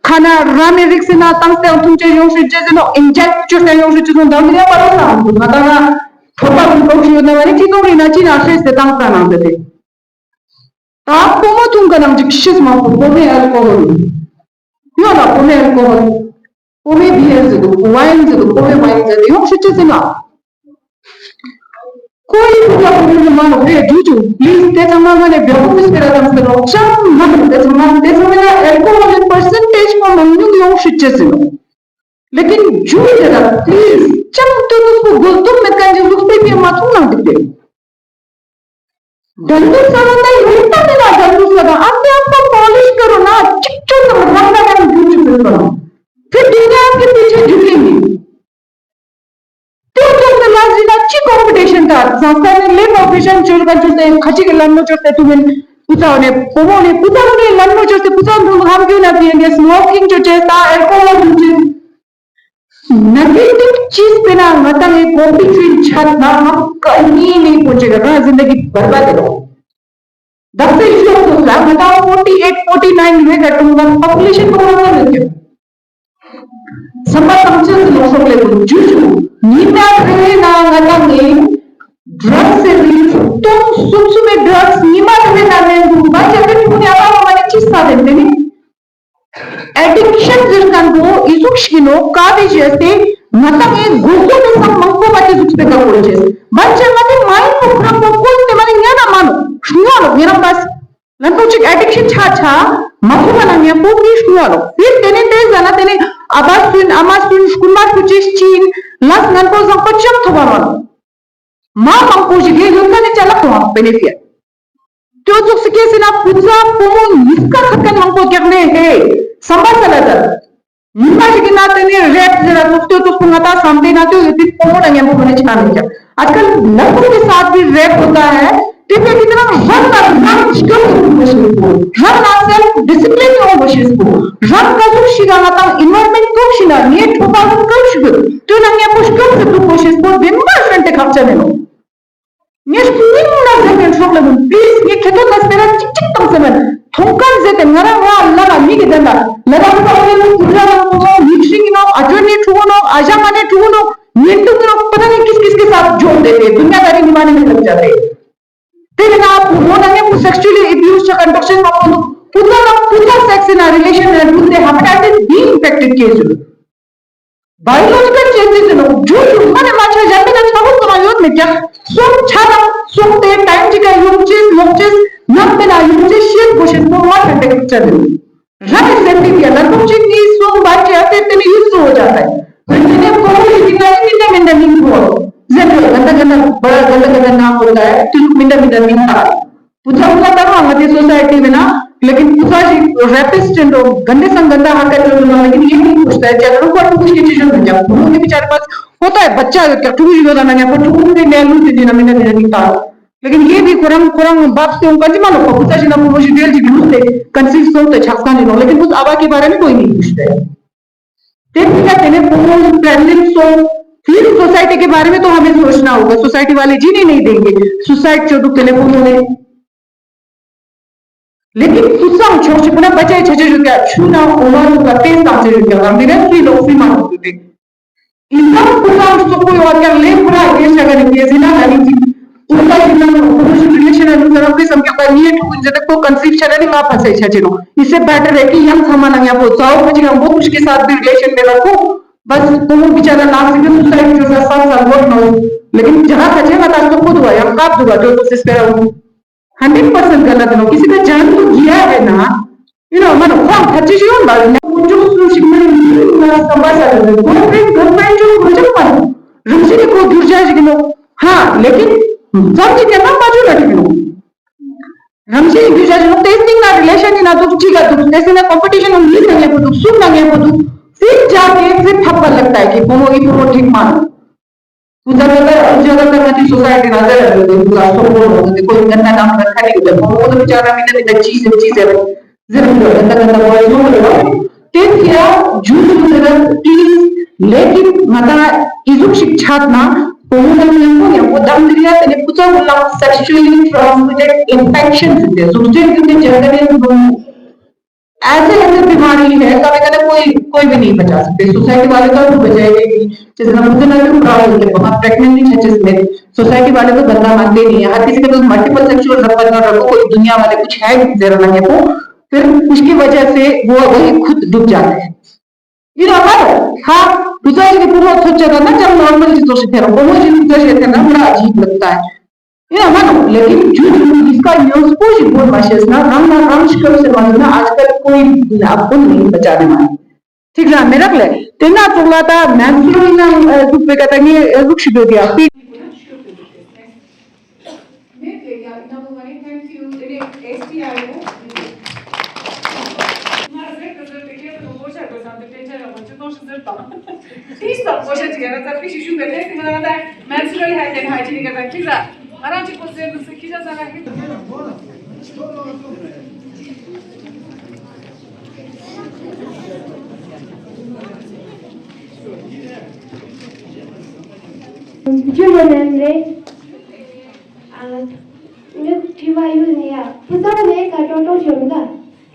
ཁ་ན་ར་མི་རིགས་སེ་ན་ཏང་སྟེ་འཐུང་ཅེས་ཡོང་ཤུ་ཅེས་ནོ། ཨིན་ཇེག་ཅོ་སྟེ་ཡོང་ཤུ་ཅེས་ནོ། འདང་མི་ཡ་པ་རོ་ན་ང་ཏང་ང་ཁྲོ་པ་རུ་འགྲོ་ཤུ་ཡོད་ན་ང་ནི་ཁྱི་ཏོང་རི་ན་ཅི་ན་ཤེས་སེ་ཏང་ས་ནང་དེ་དེ། ད་ཕོ་མོ་འཐུང་ག་ནང་ཅིག་ཤེས་མ་ཕོ་ཕོ་མོའི་ཨལ་ཀོ་ཧོལ། ཡོད་ལ་ཕོ་མོའི་ཨལ་ཀོ་ཧོལ། ཕོ་མོའི་བི་ཡར་ཟེར་འདུག་ཝའིན་ཟེར་འདུག་ཕོ་མོའི་ཝའིན་ཟེར་འདུག་ཡོང་ཤུ་ཅེས་ནོ། ཁོའི་ཕྲུ་གུ་ལ་ཁོ་ཚོ་མ་ལོག་རེད་འཇུ་འཇུ། པི་ལིས་དེ་ཚང་མ་ང་ནས་བེ་ཧུ་མི་སྤེ་ར་དང་སྤེ་ར་ཅང་མ་ལོག་དེ་ཚང་མ་དེ་ཚང་མ་ལ་ཨལ་ཀོ་ཧོལ་པར་སེན་ཊེཇ་ཁོ་མང་ཉུང་ཡོང་ཤུ་ཅེས་ཟིན་ནོ། ལེ་ཀིན་འཇུ་དེ་ལ་པི་ལིས་ཅང་ཏུ་ཏུ་སུ་དགོས་དུ་མེད་མཁན་གྱི་ལུགས་སྲོལ་དེ་མ་ཐུག་ནང་འདུག་དེ། དན་དུ་ས་ལ་ད་ཡོད་ད་མེད་ན་དན་དུ་ས་ད་ཨ་ཏེ་ཨ་ཕ་པོ་ལིཤ་ཀ་རུ་ན་ཅིག་ཅོ་དང་རང་ད་རང་འཇུ་ཅིག་ཟིན་ནོ། ཕི་དུ་ནི་ཨ་ཕི་དུ་ཆེ་འཇུ་ལེ་ནི། དེ་ཚོ་ནི་ལ་ཟིན་ན་ཅི་ཀོམ་པི་ཊི་ཤན་དང་ཚང་ས་ནི་ལེབ་ཨོ་ཕི་ཤན་བཅོས་ག་བཅོས་ཏེ་ཁ་ཅིག་གི་ལམ་མོ་བཅོས་ཏེ་ཐུག་མིན་པུ་ཚ་ནི་པོ་མོ་ནི་པུ་ཚ་ནི་ལམ་མོ་བཅོས་ཏེ་པུ་ཚ་འདུག་ཧམ་རྒྱུ་ན་དེ་ཡན་གྱི་སི་མོ་ཀིང་བཅོས་ཏེ་ད་ཨལ་ཀོ་ཧོལ་བཅོས་ནེ་གེ་ཊིབ་ཅིས་པེ་ན་ང་ཏང་ངི་ཀོམ་པི་ཊི་ཤན་ཆད་ན་ཧམ་ཀ་ནི་ནི་པོ་ཅེ་ག་ག་ཟིན་ན་གི་བར་བ་དེ་རོ། ད་ལྟའི་ཤོག་ཐོག་ལ་ང་ད་forty eight forty nine་རེ་ག་ཀྲུང་གོ་པོ་པུ་ལེ་ཤན་གང་ལ་ཡོད་ཀྱང་། བསམ་པ་བཏང་ཆེད་དུ་ལོག་སོག་ལས་དུ་ཇུ་ཇུ་ཉི་མ་རེ་རེ་ནང་ང་ད་ངས་ཌྲག་སི་རིགས་སྟོང་གསུམ་གསུམ་མའི་ཌྲག་སི་ཉི་མ་རེ་རེ་ནང་ནས་འདུག་པ་བྱས་ཏེ་ཕྲུ་གུ་ནས་ཨ་ཕ་ཨ་མ་ནས་ཅི་ས་དེ་དེ་ནི། ཨེ་ཌིག་ཤན་ཟེར་མཁན་པོ་ཨི་ཟུག་ཤིག་ནོ་ཀ་བི་ཇེ་སྟེ་ང་ཏང་ཨེ་གོ་གོ་ནི་སང་མང་པོ་བ་ཏི་ཟུག་སྟེ་ཀ་གོ་ཅེས། བན་ཆེ་ང་ཏི་མ་ཡིན་པོ་ཁུ་རང་པོ་ཀོན་ཏེ་མ་ནི་ཉ་ན་མ་ནོ་ཤུ་ཡོ་ལོ་ཉེ་རང་པ་ལན་པོ་ཅིག་ཨེ་ཌིག་ཤན་ཆ་ཆ་མ་ཐུ་བ་ན་ཉ་པོ་ཀི་ཤུ་ཡོ་ལོ། ཕིར་ཏེ་ནི་ཏེ་ཟ་ན་ཏེ་ནི་ཨ་བ་སུན་ཨ་མ་སུན་ཤུན་མ་ཤུ་ཅེས་ཅིན་ལ་ངན་པོ་བཟང་པོ་ཅམ་ཐོ་བ་མ་ནོ། མ་མང་པོ་ཞིག་གིས་ཡོད་ཁ་ནས་ཅ་ལག་ཏུ་བ་པེ་ནེ་ཕི་ཡ། ཏོ་ཙོགས་སུ་སྐྱེས་ཟིན་ན་བུ་ཚ་བུ་མོ་གཉིས་ཀ་ཁ་ཁན་མང་པོ་རྒྱག་ནས་ཧེ། བསམ་པ་ས་ལ་ཟ། ཉི་མ་ཞིག་གི་ན་དེ་ནས་རེབ་ཟེར་ར་ཙོགས་ཏོ་ཙོགས་སུ་ང་ད་བསམ་པའི་ན་ཏོ་ཡོད་དུས་བུ་མོ་ན་ཉན་པོ་ཁ་ནས་ཆ་མེད་ཀྱང་། ཨ་ཅག་ལ་ཁུ་གི་ས་དུས་རེབ་བུ་ད་ཧེ། དེ་བས་དེ་ནང་རང་ལ་རང་སྐྱོབ་ཐུབ་དགོས་ཤེས་པོ། རང་ལ་སེལ་ཌི་སི་པི་ལིན་ཡོང་དགོས་ཤེས་པོ། རང་ག་ཟུག་ཞིག་ལ་ང་དང་ཨིན་ཝའི་རོན་མེན་ཊི་སྐྱོབ་ཤེས་ན་ངའི་ཁྲོ་པ་སྐྱོབ་ཤེས་དགོས། དོན་ན་ངས་པོ་སྐྱོབ་ཐུབ་དགོས་ཤེས་པོ་དེ་མ་ཤོན་ཏེ་ཁག་ཅན་ཡིན་ནོ། ངས་སྙིང་ན་ཟེར་ནས་སྲོག་ལ་མིན། པི་ལིས་ངས་ཁྱེད་ཚོ་ལ་སྤེ་ར་གཅིག་གཅིག་བཏང་ཟེར་མིན། མཐོང་གང་ཟེར་ཏེ་ང་རང་རང་ལ་ལ་མི་གི་དོན་ལ་ལ་ལ་ཁོ་ཨོ་ལེ་ནོ་ཁུ་ར་ནོ་ཁོ་ནོ་མི་ཤིང་ནོ་ཨ་ཅོ་ནི་ཕྲུ་གུ་ནོ་ཨ་ཞང་ང་ནི་ཕྲུ་གུ་ནོ་ཉིན་དུ་ནོ་པ་ན་ནི་ཀིས་ཀིས་ཀིས་ཨ་ཇོ་དེ་དེ་དུ་ཉ་ད་རི་ནི་མ་ནི་མི་ལ་ཅ་དེ། དེ་ནི་ང་བུ་མོ་ན་ངས་མོ་སེག་ཤུ་ལི་ཨེ་བིའུ་སི་བྱ་ག་འདོགས་ཤེས་མ་ཕོད་འདུག་པུ་ཚ་ན་པུ་ཚ་སེག་སི་ན་རི་ལེ་ཤན་ན་འདུག་སྟེ་ཧེ་པ་ཊའི་ཊིས་བི་ཨིན་ཕེག་ཊེ་ཌི་སྐྱེས་ཟེར། བའི་ལོ་ཇི་ཀལ་ཅེན་ཇེས་ཟེར་ནོ་ཇུ་ཇུ་མ་ནས་མ་ཆ་གཞན་པའི་ན་ཆ་བོ་ཙམ་ཡོད་མེད་ཀྱང་སོང་ཆ་དང་སོང་སྟེ་ཊའིམ་ཅིག་ག་ཡོང་ཅེས་ལོག་ཅེས་ནམ་པའི་ན་ཡོང་ཅེས་ཤེས་དགོས་ཤེས་པོ་མ་ཐན་ཏེ་ཁུག་ཅན་ནི། རང་གི་སེམས་པའི་ཡ་ལ་ལོག་ཅིག་གཉིས་གསུམ་བར་གྱི་ཨ་ཏེ་ཏེ་ནི་ཡུལ་གཙོ་བོ་ཅག་ཏེ། བོད་མི་ནས་ཕོ་བོ་ཡི་གི་ན་ཡི་མི་འདྲ་མི་འདྲ་མིང་ཐོ། ཟེར་ཏེ་ག་འདྲ་ག་འདྲ་བ་ག་འདྲ་ག་འདྲ་ན་ཧོ་ད་ཡ་ཏི་ལུག་མི་འདྲ་མི་འདྲ་མིང་ཐ། བུ་ཚ་བུ་ཚ་ལྟར་མ་ང་དེ་སོ་སའི་ཊི་བས་ན་ལེ་ཀིན་བུ་ཚ་ཞིག་རེ་པིསི་ཊི་འགྲོ་ག་འདྲ་སང་ག་འདྲ་ཧ་ཀ་ཅོ་ལ་ལེ་ཀིན་ཡེ་མིང་ཁུ་ཤ་ཅ་རུ་ཀ་ཕྲུ་གུ་ཞིག་ཅི་ཞོན་མི་ཀྱང་བུ་མོ་གི་མི་ཆ་རེ་པ་ཧོ་ད་ཡ་བ་ཅ་ཡོད་ཀྱང་ཕྲུ་གུ་ཞིག་ཡོད་ད་ན་ཀྱང་ཕ་ཕྲུ་གུ་ནི་ལེ་ལུ་དེ་འདྲ་མི་འདྲ་མི་འདྲ་མིང་ཐ། ལེ་ཀིན་ཡེ་བི་ཁོ་རང་ཁོ་རང་བབས་སྟོང་ག་ཅི་མ་ལོ་ཁོ་བུ་ཚ་ཞིག་ན་བུ་མོ་ཞིག་དེ་ལ་ཅིག་ལུས་ཏེ་ཀོན་སིབ་སོང་ཏེ་ཆགས་སང་ཞིག་ནོ་ལེ་ཀིན་བུ་ཨ་བ་གི་བ་ར་ནི་ཀོ་ཡི་མིང་ཁུ་ཤ་ད་ཡ། དེ་ཕི་ཀ་དེ་ནས་ཕོ་མོ་པྲེག་ནེན་སོང་། फिर सोसाइटी के बारे में तो हमें सोचना होगा। सोसाइटी वाले जी नहीं, नहीं देंगे। सुसाइड जो दुख तेले पोमो ने। लेकिन सुसांग छोक से पुना बचाए छचे जो क्या छूना ओमा जो का तेज ताम से जो क्या हम बिना फ्री लोग फ्री मानो तो दे। इनका पुना उसको कोई और क्या ले पूरा ये शगर के जिना नहीं थी। उनका जितना पुरुष रिलेशन है दूसरा कोई समझ का नहीं है तो उन जगह को कंसीव चला नहीं मां फंसे छचे नो। इससे बेटर है कि यंग सामान या वो जाओ मुझे हम वो उसके साथ भी रिलेशन में रखो। बस वो बेचारा नाम से भी सुसाइड जो का सात साल बहुत नौ। लेकिन जहां सच है बता तो खुद हुआ या काप दूंगा जो तो सिस्टर हूं। हंड्रेड परसेंट गलत है। किसी का जान तो गया है ना। यू नो मानो कौन सच्ची जीवन बात है। वो जो सुन शिकमन ना संभाषा है। गर्लफ्रेंड गर्लफ्रेंड जो कुछ मानो रमशी को गिरजा जी नो। हाँ लेकिन सब चीज है ना बाजू रख लो। रमशी गिरजा जी नो टेस्टिंग ना रिलेशन ना दुख ठीक है दुख टेस्टिंग ना कंपटीशन हम नहीं संगे को दुख सुन ना को दुख। फिर जाके फिर थप्पड़ लगता है कि वो ये वो ठीक मानो। पूजा करता है पूजा करता है कि सोसाइटी ना दे रहे हैं पूरा सब बोल रहे हैं कोई गंदा नाम रखा नहीं होता वो तो बेचारा मैंने भी चीज चीज है जरूर गंदा गंदा बोल जो बोल रहे हो तेन किया झूठ जरूर प्लीज लेकिन मता इजुक शिक्षा ना पोमोदम ने को ने वो दम दिया तेने पूजा बोला सेक्सुअली ट्रांसमिटेड इंफेक्शन से सुस्ते के जगह ने ऐसे ऐसे बीमारी है कभी कभी कोई कोई भी नहीं बचा सकते सोसाइटी वाले तो आपको बचाएंगे नहीं जैसे ना मुझे ना तो प्राउड होते बहुत प्रेग्नेंट नहीं है जिसमें सोसाइटी वाले तो गंदा मानते नहीं है हर किसी के पास मल्टीपल सेक्सुअल रखा ना रखो कोई दुनिया वाले कुछ है नहीं जरा ना को फिर उसकी वजह से वो वही खुद डूब जाते हैं। ये ना मानो हाँ बुझाई के पूरा सोचा था ना जब नॉर्मल चीजों से थे वो चीजों से थे ना बड़ा अजीब लगता है। ये ना मानो लेकिन झूठ झूठ इसका न्यूज़ कुछ बोल माशेस ना रंग ना रंग शिकल से मानो ना आजकल कोई आपको नहीं बचाने वाला। ठीक है मेरा ले तेना चोला था मैंसुरल ना दुख पे कहता नहीं रुक शिदो दिया। མི་ཁྲི་བ་ཡོད་ནི་ཡ། བུ་ཚང་ནས་ཀ་ཀྲོ་ཀྲོ་ཞོར་མི་ད།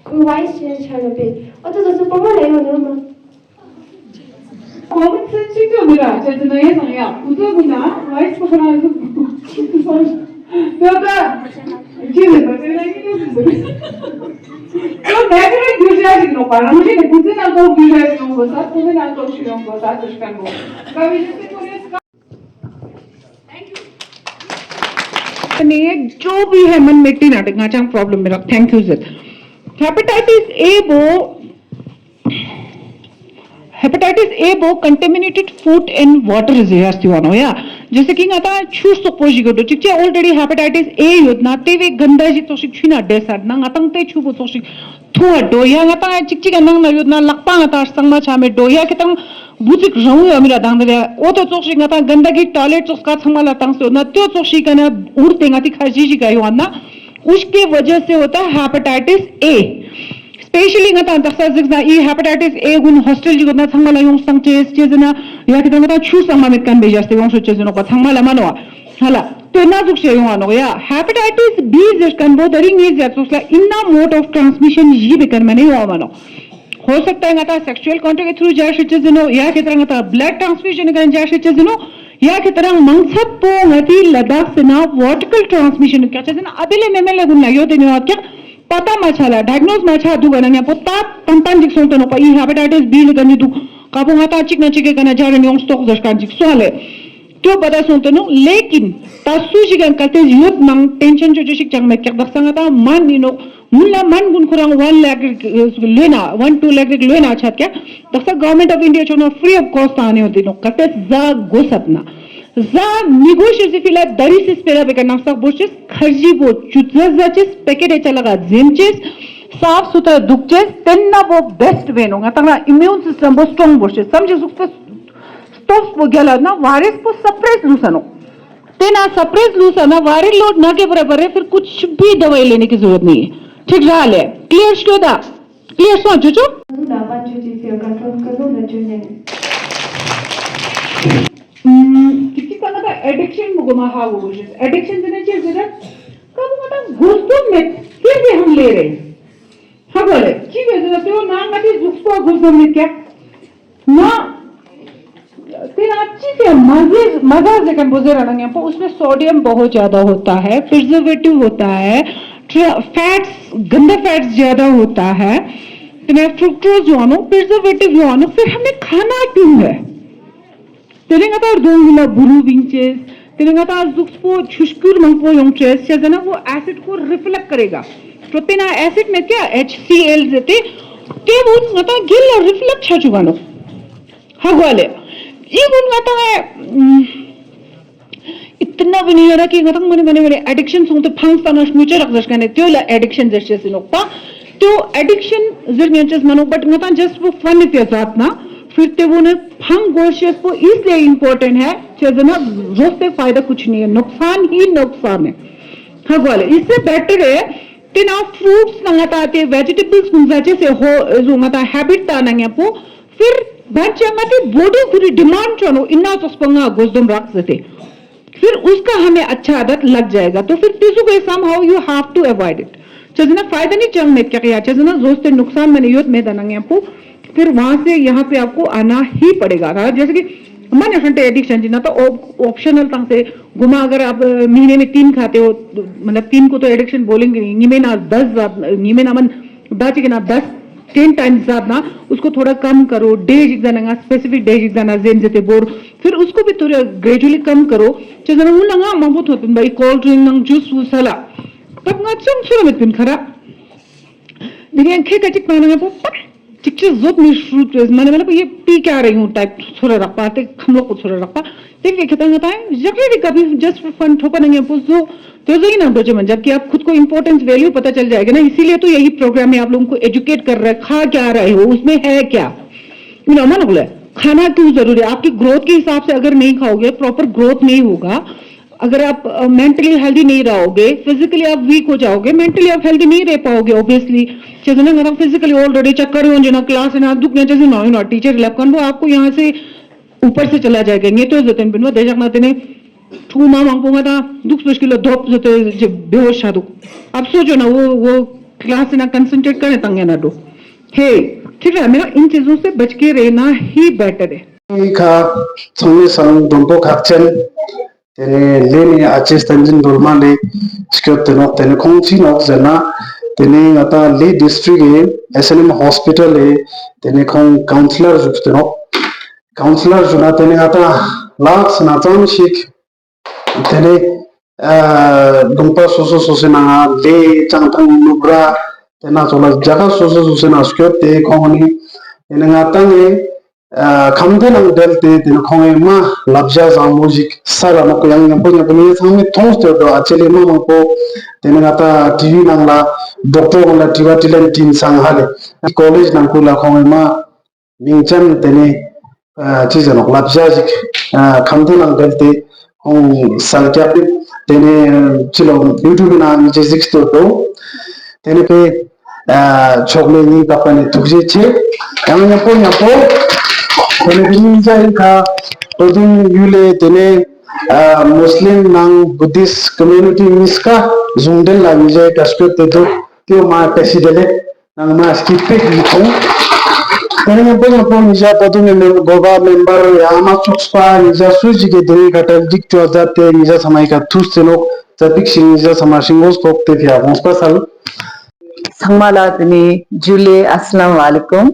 ཁོའི་ཝའི་སི་ཆེན་ཆ་རུ་པས། ཨོ་ཏོ་ཏོ་སུ་པོ་མོ་ལ་ཡོང་ནོ་མ། ཁོ་མི་ཚེ་གཅིག་ཀྱང་མི་རག་བྱས་ཙང་ཡ་ཡང་ཡ། བུ་ཚང་གི་ན་ཝའི་སི་པོ་ཁོ་རང་ཚོ་ཏོ་ད་ཅི་རེད་པ་དེ་ལ་ཡིན་ནོ་ཟེར། ཏོ་ནེ་ཅུ་རལ་རྒྱུ་ཆ་ཞིག་ནོ་པ། རང་བཞིན་ནས་བུ་ཚང་ནང་ཐོག་རྒྱུ་ཆ་ཞིག་ཡོང་དགོས་ས། བུ་ཚང་ནང་ཐོག་ཞིག་ཡོང་དགོས་ས་དུ་ཤི་ཀན་པོ་ཀ་བི་ཞིག་སེ་ཀོ་རེ་སི་ཀ། नहीं, जो भी है, मन मिट्टी ना टिकना चांग प्रॉब्लम मेरा। Thank you sir. Hepatitis A वो, हेपेटाइटिस ए वो contaminated food and water reserve दिवानो या। जैसे कि ngata chus to poji go do chikche already hepatitis A yodna te ve ganda ji to shik chuna de sat na ngatang te chu bo to shik thua do ya ngata chik chik nang na yodna lakpa ngata sang ma cha me do ya kitang buzik rang yo mi ra dang de o to to shik ngata ganda gi toilet to ka thang ma la tang so na to to shik kana ur te ngati kha ji ji ga yo na उसके वजह से होता है hepatitis A. Specially nga ta daksa zik na i hepatitis A gun hostel ji na thang ma la yong sang che che na ya ki ta nga ta chu sang ma met kan be ja ste yong so che no ka thang ma la ma no hala to na zik she yong no ya hepatitis B zik kan bo dari ngi ja so sla inna mode of transmission ji be kan ma ne yo ma no. हो सकता है nga ta sexual contact through ja shi che no ya ki ta nga ta blood transmission kan ja shi che no ya ki ta mang chat po nga ti la dak se na vertical transmission kya che na abele me me le gun na yo de no kya पता मत चला, डायग्नोज मत छा दुगा ना पता तंतन जिक सोंतो नो पई हेपेटाइटिस बी ले गंजी दु कापो ngata chik na chik kana jaran yong stok jas kan jik so le. Tyo pata sontonu लेकिन ta su jigan kalte yot nang tension jo jishik chang me kyak dak sanga ta man ni no mun la man gun khurang one lakh lena one two lakh lena chat kya dak sa Government of India chono free of cost ta ne dino kalte za go satna. Za negotiate fila dari se spera be kana sa boches kharji bo chutza za ches packet e chala ga zem ches saf sutra duk ches tenna bo best ve no nga tanga immune system bo strong bo ches samje suk pe stops bo gala na virus bo suppress lu sano tena suppress lu sana viral load na ke barabar hai fir kuch bhi dawai lene ki zarurat nahi hai. Thik raha hai clear shkyo da? Clear so chuchu? Kiki kana da addiction mo goma ha wo. Addiction de ne che zira kabu mata gusdom me fir bhi hum le rahe hain. Ha bole ki wajah se wo na ngati zuxpo gusdom me kya na तेरा अच्छी से मजे मजा से कंपोजर आना है पर उसमें सोडियम बहुत ज्यादा होता है, प्रिजर्वेटिव होता है, फैट्स, गंदा फैट्स ज्यादा होता है, तेरा फ्रुक्टोज जो आनो, प्रिजर्वेटिव जो आनो, फिर हमें खाना क्यों है? तेरे nga ta dong la buru vinches तेरे nga ta zuxpo chushkur mangpo yong ches chazana वो एसिड को रिफ्लेक्ट करेगा. तो तेना एसिड में क्या एचसीएल देते ते वो nga ta gil la reflect छा चुका no. Hagwale. Even nga ta mm, इतना भी नहीं हो रहा कि nga ta mane mane mane addiction song to phang sana mucha rak rak kane tyo la addiction jar ches no pa. Tyo addiction zir nyan ches mano but nga ta just for fun if yazat na. फिर ते वो ने phang goshes को इसलिए इंपॉर्टेंट है चजना रोज से फायदा कुछ नहीं है नुकसान ही नुकसान है. Hagwale. इससे बेटर है तेना फ्रूट्स ना nga ta ते वेजिटेबल्स गुंजा चे से हो जो nga ta हैबिट ता ना nya po फिर बच्चा nga ते बॉडी पूरी डिमांड चनो इन्ना तो स्पंगा गोजदम रख सकते फिर उसका हमें अच्छा आदत लग जाएगा तो फिर this way somehow you have to avoid it. चजना फायदा नहीं चंग में क्या किया चजना जोस्ते नुकसान मैंने योत में दाना nya po फिर वहां से यहाँ पे आपको आना ही पड़ेगा ना जैसे कि मैंने हंटे एडिक्शन जी ना तो ऑप्शनल तंग से घुमा अगर आप महीने में तीन खाते हो मतलब तीन को तो एडिक्शन बोलेंगे नहीं निमे ना दस निमे ना मन दाची के ना दस टेन टाइम्स ज्यादा ना उसको थोड़ा कम करो डे जिक जाना स्पेसिफिक डे जिक जाना जेन जते बोर फिर उसको भी थोड़ा ग्रेजुअली कम करो चेजना उन ना मांगो तो भाई कोल्ड ड्रिंक ना जूस वूस हला तब ना चम सुरमित पिन खरा दिने खे का चिक पाना को चिक चिक जोत में फ्रूट मैंने मतलब ये पी क्या रही हूँ टाइप थोड़ा रखा ते हम लोग को थोड़ा रखा देख देखे तंग ताई जब भी कभी जस्ट फॉर फन ठोका नहीं है पुजो तो जो ही ना बचे मन जबकि आप खुद को इम्पोर्टेंस वैल्यू पता चल जाएगा ना इसीलिए तो यही प्रोग्राम में आप लोगों को एजुकेट कर रहा है खा क्या रहे हो उसमें है क्या यू नो मन बोले खाना क्यों जरूरी है आपकी ग्रोथ के हिसाब से अगर नहीं खाओगे प्रॉपर ग्रोथ नहीं होगा अगर आप मेंटली हेल्दी नहीं रहोगे फिजिकली आप वीक हो जाओगे मेंटली आप हेल्दी नहीं रह पाओगे ऑब्वियसली चेतना अगर फिजिकली ऑलरेडी चक्कर हो जना क्लास ना दुख ना जैसे ना टीचर लपकन वो आपको यहाँ से ऊपर से चला जाएगा ये तो जतन बिनवा दे जगना तेने ཕྲུ་གུ་མ་མང་པོ་ང་དང་འདུག་སོ་ཞིག་ལ་རྡོབ་བཟོ་དེ་བེའོ་ཤ་འདུག་ཨབ་སོ་ཅོ་ན་འོ་འོ་ཁི་ལ་སི་ན་ཀོན་སེན་ཊྲེཊ་ཀ་ནས་བཏང་ཡ་ན་འགྲོ། ཧེ། ཐིག་ར་མེ་ར་ཨིན་ཅི་ཟུང་སེ་བ་ཅི་ཀེ་རེ་ན་ཧི་བེ་ཊར་རེད། ཁ་ཚང་མའི་སང་མགྲོན་པོ་ཁག་ཅན། དེ་ནས་ལས་ནི་ཨ་ཅེ་བསྟན་འཛིན་སྒྲོལ་མ་ལས་སྐྱོད་དེ་ནོག་དེ་ནས་ཁོང་ཅི་ནོག་ཟེར་ན། དེ་ནས་ང་དང་ལི་ཌིས་ཊྲིཀ་གི་ཨེས་ཨེན་ཨེམ་ཧོ་སི་པི་ཊལ་ལས་དེ་ནས་ཁོང་ཀའུན་སི་ལར་བཞུགས་དེ་ནོག་ཀའུན་སི་ལར་བཞུགས་ན་དེ་ནས་ང་དང་ལགས་ན་ཙམ་ཞིག་དེ་ནས་ཨ་ལུང་པ་སོ་སོ་སོ་སོའི་ནང་ལས་བྱང་ཐང་ནུབ་ར་དེ་ན་ཚོ་ལ་རྒྱ་གར་སོ་སོ་སོ་སོའི་ནང་སྐྱོད་དེ་ཁོང་ནི་དེ་ནས་ང་དང་ངས། ཨ་ཁམས་བདེ་ནང་བསྡད་དེ་དེ་ནས་ཁོང་གི་མ་ལབ་བྱ་བཟང་མོ་ཞིག་ས་ལ་ནོག་ཡང་མཉམ་པོ་མཉམ་པོ་ངས་ཚང་མས་མཐོང་སྟེ་འགྲོ་ཨ་ཅེ་ལས་མ་མང་པོ། དེ་ནས་ང་ད་ཊི་ཝི་ནང་ལ་ཌོག་ཊར་ཁོང་ལ་དྲི་བ་དྲིས་ལན་དྲིན་སང་ཧ་ལས་ཀོ་ལེཇ་ནང་ཁུལ་ལ་ཁོང་གི་མ་མིང་ཅན་དེ་ནས་ཨ་ཅི་ཟེར་ནོག་ལབ་བྱ་ཞིག་ཨ་ཁམས་བདེ་ནང་བསྡད་དེ་ཁོང་ས་ལ་སྐྱབས་དེ་ནས་ཅི་ལོ་ཡུ་ཊུབ་ནང་ངས་ཅི་གཟིགས་སྟོད་དོ། དེ་ནས་པའི་ཕྱོགས་ལས་སྙིང་ཐག་པ་ནས་ཐུགས་རྗེ་ཆེ། ཡང་མཉམ་པོ་མཉམ་པོ། དེ་ནས་དེ་ཉིན་ཅ་ཡིན་ཁ་ཨོ་དིང་ཡུལ་ལས་དེ་ནས་མུ་སི་ལིམ་ནང་བུ་དིསི་ཀོ་མུ་ནི་ཊི་གཉིས་ཀ་ཟུང་འབྲེལ་ལ་ཉིན་ཅ་ཡི་ཀ་སྐྱོད་དེ་འདུག་དེའོ་མ་ཀ་ཤི་དེ་ལས་ནང་མ་སྐྱིད་པེ་གི་ཐོང་། དེ་ནས་མཉམ་པོ་མཉམ་པོ་ཉིན་ཅ་ད་དུང་ནས་མེམ་གོ་བ་མེམ་བར་ཡང་མ་ཚུགས་པ་ཉིན་ཅ་སུ་ཞིག་གི་དེ་རིང་ཁ་ཏ་ལིག་ཅོ་ཛ་དེ་ཉིན་ཅ་ཚང་མ་ཡི་ཀ་ཐུགས་སེ་ནོག་ཛ་པིག་ཤིང་ཉིན་ཅ་ཚང་མ་ཤིང་གོ་སྤོག་དེ་ཕྱ་གོང་སྤ་སལ། ཚང་མ་ལ་དེ་ནས་ཇུ་ལེ་ཨ་སི་ལམ་ཝ་ལེ་ཀུམ།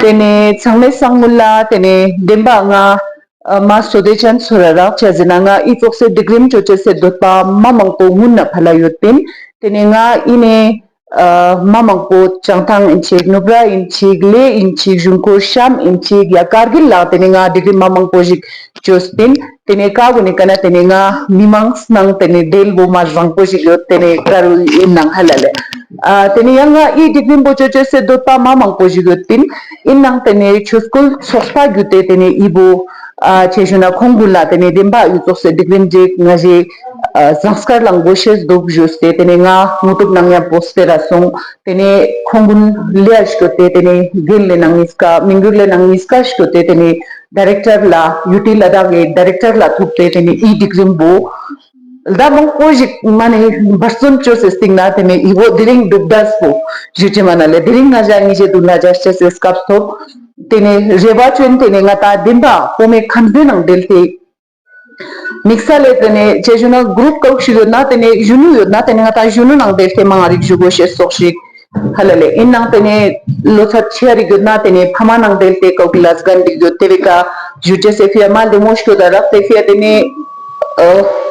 དེ་ནས་ཚང་མའི་སང་མུ་ལ་དེ་ནས་བདེན་པ་ང་ཨ་མ་བསོད་བདེ་ཅན་ཚོ་ར་རག་བྱ་ཟེར་ན་ང་ཨི་ཙོག་སེ་སྒྲིག་རིམ་ཅོ་ཅེ་སེ་འདོད་པ་མ་མང་པོ་སྔུན་ན་ཕ་ལ་ཡོད་པིན། དེ་ནས་ང་ཨི་ནས་ཨ་མ་མང་པོ་བྱང་ཐང་ཨིན་ཅིག་ནུབ་ར་ཨིན་ཅིག་ལེ་ཨིན་ཅིག་གཞུང་སྐོར་ཤམ་ཨིན་ཅིག་ཡ་ཀར་གིལ་ལ་དེ་ནས་ང་སྒྲིག་རིམ་མ་མང་པོ་ཞིག་ཅོས་པིན། དེ་ནས་ཀ་གུ་ནི་ཀ་ན་དེ་ནས་ང་མི་མང་སྣང་དེ་ནས་འབྲེལ་བོ་མ་བཟང་པོ་ཞིག་ཡོད་དེ་ནས་ཀ་རུ་ཡིན་ནང་ཧ་ལ་ལེ། ཨ་དེ་ནས་ཡང་ང་ཨི་སྒྲིག་རིམ་པོ་ཅོ་ཅོ་སེ་འདོད་པ་མ་མང་པོ་ཞིག་ཡོད་པིན། ཡིན་ནང་དེ་ནས་ཆོས་སྐུལ་ཚོགས་པ་བརྒྱུད་དེ་དེ་ནས་ཨི་བོ་ཨ་ཆེ་ཞུ་ན་ཁོང་གུན་ལ་དེ་ནས་བདེན་པ་ཨི་ཙོག་སེ་སྒྲིག་རིམ་ཅིག་ང་ཞེ་ཨ་ཟངས་དཀར་ལ་མགོ་ཤེས་འདུག་ཞུས་ཏེ་དེ་ནས་ང་ངོ་དྲུག་ནང་ཡང་པོ་སྟེ་ར་སོང་། དེ་ནས་ཁོང་གུན་ལེ་ཨ་ཞིག་ཡོད་དེ་དེ་ནས་རྒན་ལེ་ནང་གཉིས་ཀ་མི་འགྱུར་ལེ་ནང་གཉིས་ཀ་ཞིག་ཡོད་དེ་དེ་ནས་ཌི་རེག་ཊར་ལ་ཡུ་ཊི་ལ་དྭགས་ཀྱི་ཌི་རེག་ཊར་ལ་ཐུག་སྟེ་དེ་ནས་ཨི་སྒྲིག་རིམ་པོ་ལྡ་མང་པོ་ཞིག་མ་ནས་འབད་བརྩོན་བཅོས་སེ་སྟེང་ན་དེ་ནས་ཨི་བོ་དེ་རིང་འདུག་ད་སོ་ཞུ་ཅེ་མ་ན་ལེ་དེ་རིང་ང་ཞ་ངི་ཞེ་དུ་ན་ཞ་ཤེས་སེ་སྐབས་ཐོབ། དེ་ནས་རེ་བ་བཅོན་དེ་ནས་ང་ད་བདེན་པ་བོ་མེ་ཁམས་བདེ་ནང་བསྡད་དེ། དམིགས་བསལ་ལས་དེ་ནས་ཆེ་ཞུ་ན་གུ་རུབ་ཀ་ཞིག་ཡོད་ན་དེ་ནས་གཞོན་ནུ་ཡོད་ན་དེ་ནས་ང་ད་གཞོན་ནུ་ནང་བསྡད་དེ་མང་རིག་ཞུ་དགོས་ཤེས་སོགས་ཤིག་ཧ་ལ་ལས་ཡིན་ནང་དེ་ནས་ལོ་ཚད་ཆེ་རིག་ཡོད་ན་དེ་ནས་ཕ་མ་ནང་བསྡད་དེ་ཀའོ་གི་ལ་སྒན་རིག་ཡོད་དེ་བས་ཀ་ཞུ་ཅེ་སེ་ཕི་ཡ་མ་ལྡེ་མོ་ཞིག་ཡོད་ད་རག་དེ་ཕི་ཡ་དེ་ནས་ཨ།